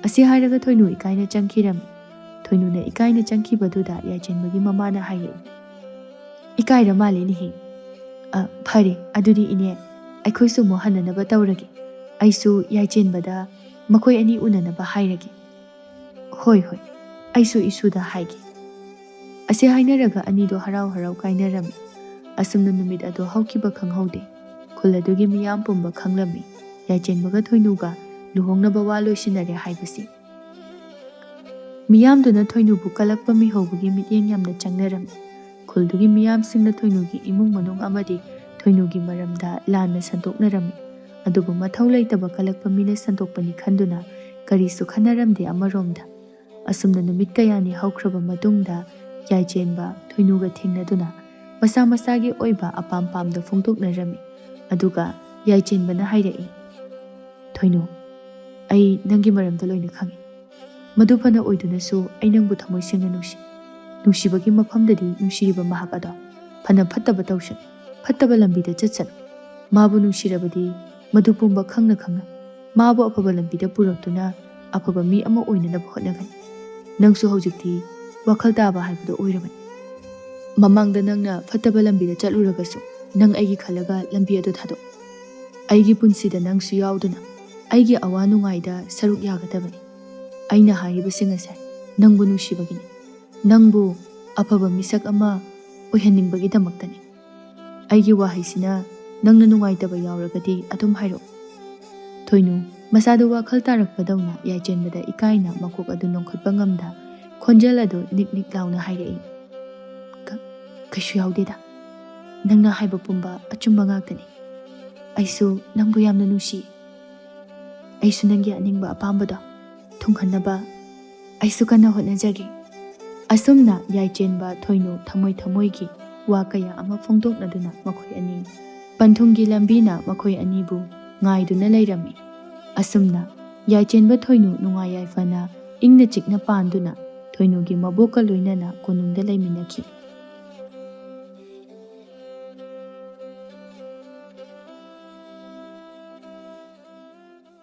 ꯑꯁꯤ ꯍꯥꯏꯔꯒ ꯊꯣꯏꯅꯨ ꯏꯀꯥꯏꯅ ꯆꯪꯈꯤꯔꯝꯃꯤ꯫ ꯊꯣꯏꯅꯨꯅ ꯏꯀꯥꯏꯅ ꯆꯪꯈꯤꯕꯗꯨꯗ ꯌꯥꯏꯆꯦꯟꯕꯒꯤ ꯃꯃꯥꯅ ꯍꯥꯏꯔꯛꯏ, "ꯏꯀꯥꯏꯔ ꯃꯥꯜꯂꯦꯅꯦꯍꯦ꯫ ꯑ, ꯐꯔꯦ, ꯑꯗꯨꯗꯤ ꯏꯅꯦ, ꯑꯩꯈꯣꯏꯁꯨ ꯑꯃꯨꯛ ꯍꯟꯅꯅꯕ ꯇꯧꯔꯒꯦ꯫ ꯑꯩꯁꯨ ꯌꯥꯏꯆꯦꯟꯕꯗ ꯃꯈꯣꯏ ꯑꯅꯤ ꯎꯅꯅꯕ ꯍꯥꯏꯔꯒꯦ꯫" "ꯍꯣꯏ, ꯍꯣꯏ, ꯑꯩꯁꯨ ꯏꯁꯨꯗ ꯍꯥꯏꯒꯦ꯫" ꯑꯁꯤ ꯍꯥꯏꯅꯔꯒ ꯑꯅꯤꯗꯣ ꯍꯔꯥꯎ ꯍꯔꯥꯎ ꯀꯥꯏꯅꯔꯝꯃꯤ꯫ ꯑꯁꯨꯝꯅ ꯅꯨꯃꯤꯠ ꯑꯗꯣ ꯍꯧꯈꯤꯕ ꯈꯪꯍꯧꯗꯦ꯫ ꯈꯨꯜ ꯑꯗꯨꯒꯤ ꯃꯤꯌꯥꯝ ꯄꯨꯝꯕ ꯈꯪꯂꯝꯃꯤ, ꯌꯥꯏꯆꯦꯟꯕꯒ ꯊꯣꯏꯅꯨꯒ ꯂꯨꯍꯣꯡꯅꯕ ꯋꯥ ꯂꯣꯏꯁꯤꯟꯅꯔꯦ ꯍꯥꯏꯕꯁꯤ꯫ ꯃꯤꯌꯥꯝꯗꯨꯅ ꯊꯣꯏꯅꯨꯕꯨ ꯀꯜꯂꯛꯄ ꯃꯤꯍꯧꯕꯒꯤ ꯃꯤꯠꯌꯦꯡ ꯌꯥꯝꯅ ꯆꯪꯅꯔꯝꯃꯤ꯫ ꯈꯨꯜꯗꯨꯒꯤ ꯃꯤꯌꯥꯝꯁꯤꯡꯅ ꯊꯣꯏꯅꯨꯒꯤ ꯏꯃꯨꯡ ꯃꯅꯨꯡ ꯑꯃꯗꯤ ꯊꯣꯏꯅꯨꯒꯤ ꯃꯔꯝꯗ ꯂꯥꯟꯅ ꯁꯟꯗꯣꯛꯅꯔꯝꯃꯤ꯫ ꯑꯗꯨꯕꯨ ꯃꯊꯧ ꯂꯩꯇꯕ ꯀꯜꯂꯛꯄ ꯃꯤꯅ ꯁꯟꯗꯣꯛꯄꯅꯤ ꯈꯟꯗꯨꯅ ꯀꯔꯤꯁꯨ ꯈꯟꯅꯔꯝꯗꯦ ꯑꯃꯔꯣꯝꯗ꯫ ꯑꯁꯨꯝꯅ ꯅꯨꯃꯤꯠ ꯀꯌꯥꯅꯤ ꯍꯧꯈ꯭ꯔꯕ ꯃꯇꯨꯡꯗ ꯌꯥꯏꯆꯦꯟꯕ ꯊꯣꯏꯅꯨꯒ ꯊꯦꯡꯅꯗꯨꯅ ꯃꯁꯥ ꯃꯁꯥꯒꯤ ꯑꯣꯏꯕ ꯑꯄꯥꯝ ꯄꯥꯝꯗ ꯐꯣꯡꯗꯣꯛꯅꯔꯝꯃꯤ꯫ ꯑꯗꯨꯒ ꯌꯥꯏꯆꯦꯟꯕꯅ ꯍꯥꯏꯔꯛꯏ, "ꯊꯣꯏꯅꯨ, ꯑꯩ ꯅꯪꯒꯤ ꯃꯔꯝꯗ ꯂꯣꯏꯅ ꯈꯪꯏ꯫ ꯃꯗꯨ ꯐꯅ ꯑꯣꯏꯗꯨꯅꯁꯨ ꯑꯩ ꯅꯪꯕꯨ ꯊꯃꯣꯏ ꯁꯦꯡꯅ ꯅꯨꯡꯁꯤ꯫ ꯅꯨꯡꯁꯤꯕꯒꯤ ꯃꯐꯝꯗꯗꯤ ꯅꯨꯡꯁꯤꯔꯤꯕ ꯃꯍꯥꯛ ꯑꯗꯣ ꯐꯅ ꯐꯠꯇꯕ ꯇꯧꯁꯅꯨ, ꯐꯠꯇꯕ ꯂꯝꯕꯤꯗ ꯆꯠꯁꯅꯨ꯫ ꯃꯥꯕꯨ ꯅꯨꯡꯁꯤꯔꯕꯗꯤ ꯃꯗꯨ ꯄꯨꯝꯕ ꯈꯪꯅ ꯈꯪꯅ ꯃꯥꯕꯨ ꯑꯐꯕ ꯂꯝꯕꯤꯗ ꯄꯨꯔꯛꯇꯨꯅ ꯑꯐꯕ ꯃꯤ ꯑꯃ ꯑꯣꯏꯅꯅꯕ ꯍꯣꯠꯅꯒꯅꯤ꯫ ꯅꯪꯁꯨ ꯍꯧꯖꯤꯛꯇꯤ ꯋꯥꯈꯜ ꯇꯥꯕ ꯍꯥꯏꯕꯗꯨ ꯑꯣꯏꯔꯕꯅꯤ꯫ ꯃꯃꯥꯡꯗ ꯅꯪꯅ ꯐꯠꯇꯕ ꯂꯝꯕꯤꯗ ꯆꯠꯂꯨꯔꯒꯁꯨ ꯅꯪ ꯑꯩꯒꯤ ꯈꯜꯂꯒ ꯂꯝꯕꯤ ꯑꯗꯨ ꯊꯥꯗꯣꯛ꯫ ꯑꯩꯒꯤ ꯄꯨꯟꯁꯤꯗ ꯅꯪꯁꯨ ꯌꯥꯎꯗꯨꯅ ꯑꯩꯒꯤ ꯑꯋꯥ ꯅꯨꯡꯉꯥꯏꯗ ꯁꯔꯨꯛ ꯌꯥꯒꯗꯕꯅꯤ꯫ ꯑꯩꯅ ꯍꯥꯏꯔꯤꯕꯁꯤꯡ ꯑꯁꯦ ꯅꯪꯕꯨ ꯅꯨꯡꯁꯤꯕꯒꯤꯅꯤ꯫ ꯅꯪꯕꯨ ꯑꯐꯕ ꯃꯤꯁꯛ ꯑꯃ ꯑꯣꯏꯍꯟꯅꯤꯡꯕꯒꯤꯗꯃꯛꯇꯅꯤ꯫ ꯑꯩꯒꯤ ꯋꯥꯍꯩꯁꯤꯅ ꯅꯪꯅ ꯅꯨꯡꯉꯥꯏꯇꯕ ꯌꯥꯎꯔꯒꯗꯤ ꯑꯗꯨꯝ ꯍꯥꯏꯔꯛꯎ꯫" ꯊꯣꯏꯅꯨ ꯃꯁꯥꯗꯨ ꯋꯥꯈꯜ ꯇꯥꯔꯛꯄꯗꯧꯅ ꯌꯥꯏꯆꯦꯟꯕꯗ ꯏꯀꯥꯏꯅ ꯃꯀꯣꯛ ꯑꯗꯨ ꯅꯣꯡꯈꯠꯄ ꯉꯝꯗ ꯈꯣꯟꯖꯦꯜ ꯑꯗꯨ ꯅꯤꯛ ꯅꯤꯛ ꯂꯥꯎꯅ ꯍꯥꯏꯔꯛꯏ, "ꯀ-, ꯀꯩꯁꯨ ꯌꯥꯎꯗꯦꯗ꯫ ꯅꯪꯅ ꯍꯥꯏꯕ ꯄꯨꯝꯕ ꯑꯆꯨꯝꯕ ꯉꯥꯛꯇꯅꯤ꯫ ꯑꯩꯁꯨ ꯅꯪꯕꯨ ꯌꯥꯝꯅ ꯅꯨꯡꯁꯤ꯫ ꯑꯩꯁꯨ ꯅꯪꯒꯤ ꯑꯅꯤꯡꯕ ꯑꯄꯥꯝꯕꯗꯣ ꯊꯨꯡꯍꯟꯅꯕ ꯑꯩꯁꯨ ꯀꯟꯅ ꯍꯣꯠꯅꯖꯒꯦ꯫" ꯑꯁꯨꯝꯅ ꯌꯥꯏꯆꯦꯟꯕ ꯊꯣꯏꯅꯨ ꯊꯃꯣꯏ ꯊꯃꯣꯏꯒꯤ ꯋꯥ ꯀꯌꯥ ꯑꯃ ꯐꯣꯡꯗꯣꯛꯅꯗꯨꯅ ꯃꯈꯣꯏ ꯑꯅꯤ ꯄꯟꯊꯨꯡꯒꯤ ꯂꯝꯕꯤꯅ ꯃꯈꯣꯏ ꯑꯅꯤꯕꯨ ꯉꯥꯏꯗꯨꯅ ꯂꯩꯔꯝꯃꯤ꯫ ꯑꯁꯨꯝꯅ ꯌꯥꯏꯆꯦꯟꯕ ꯊꯣꯏꯅꯨ ꯅꯨꯡꯉꯥꯏ ꯌꯥꯏꯐꯅ ꯏꯪꯅ ꯆꯤꯛꯅ ꯄꯥꯟꯗꯨꯅ ꯊꯣꯏꯅꯨꯒꯤ ꯃꯕꯣꯛꯀ ꯂꯣꯏꯅꯅ ꯀꯣꯅꯨꯡꯗ ꯂꯩꯃꯤꯟꯅꯈꯤ꯫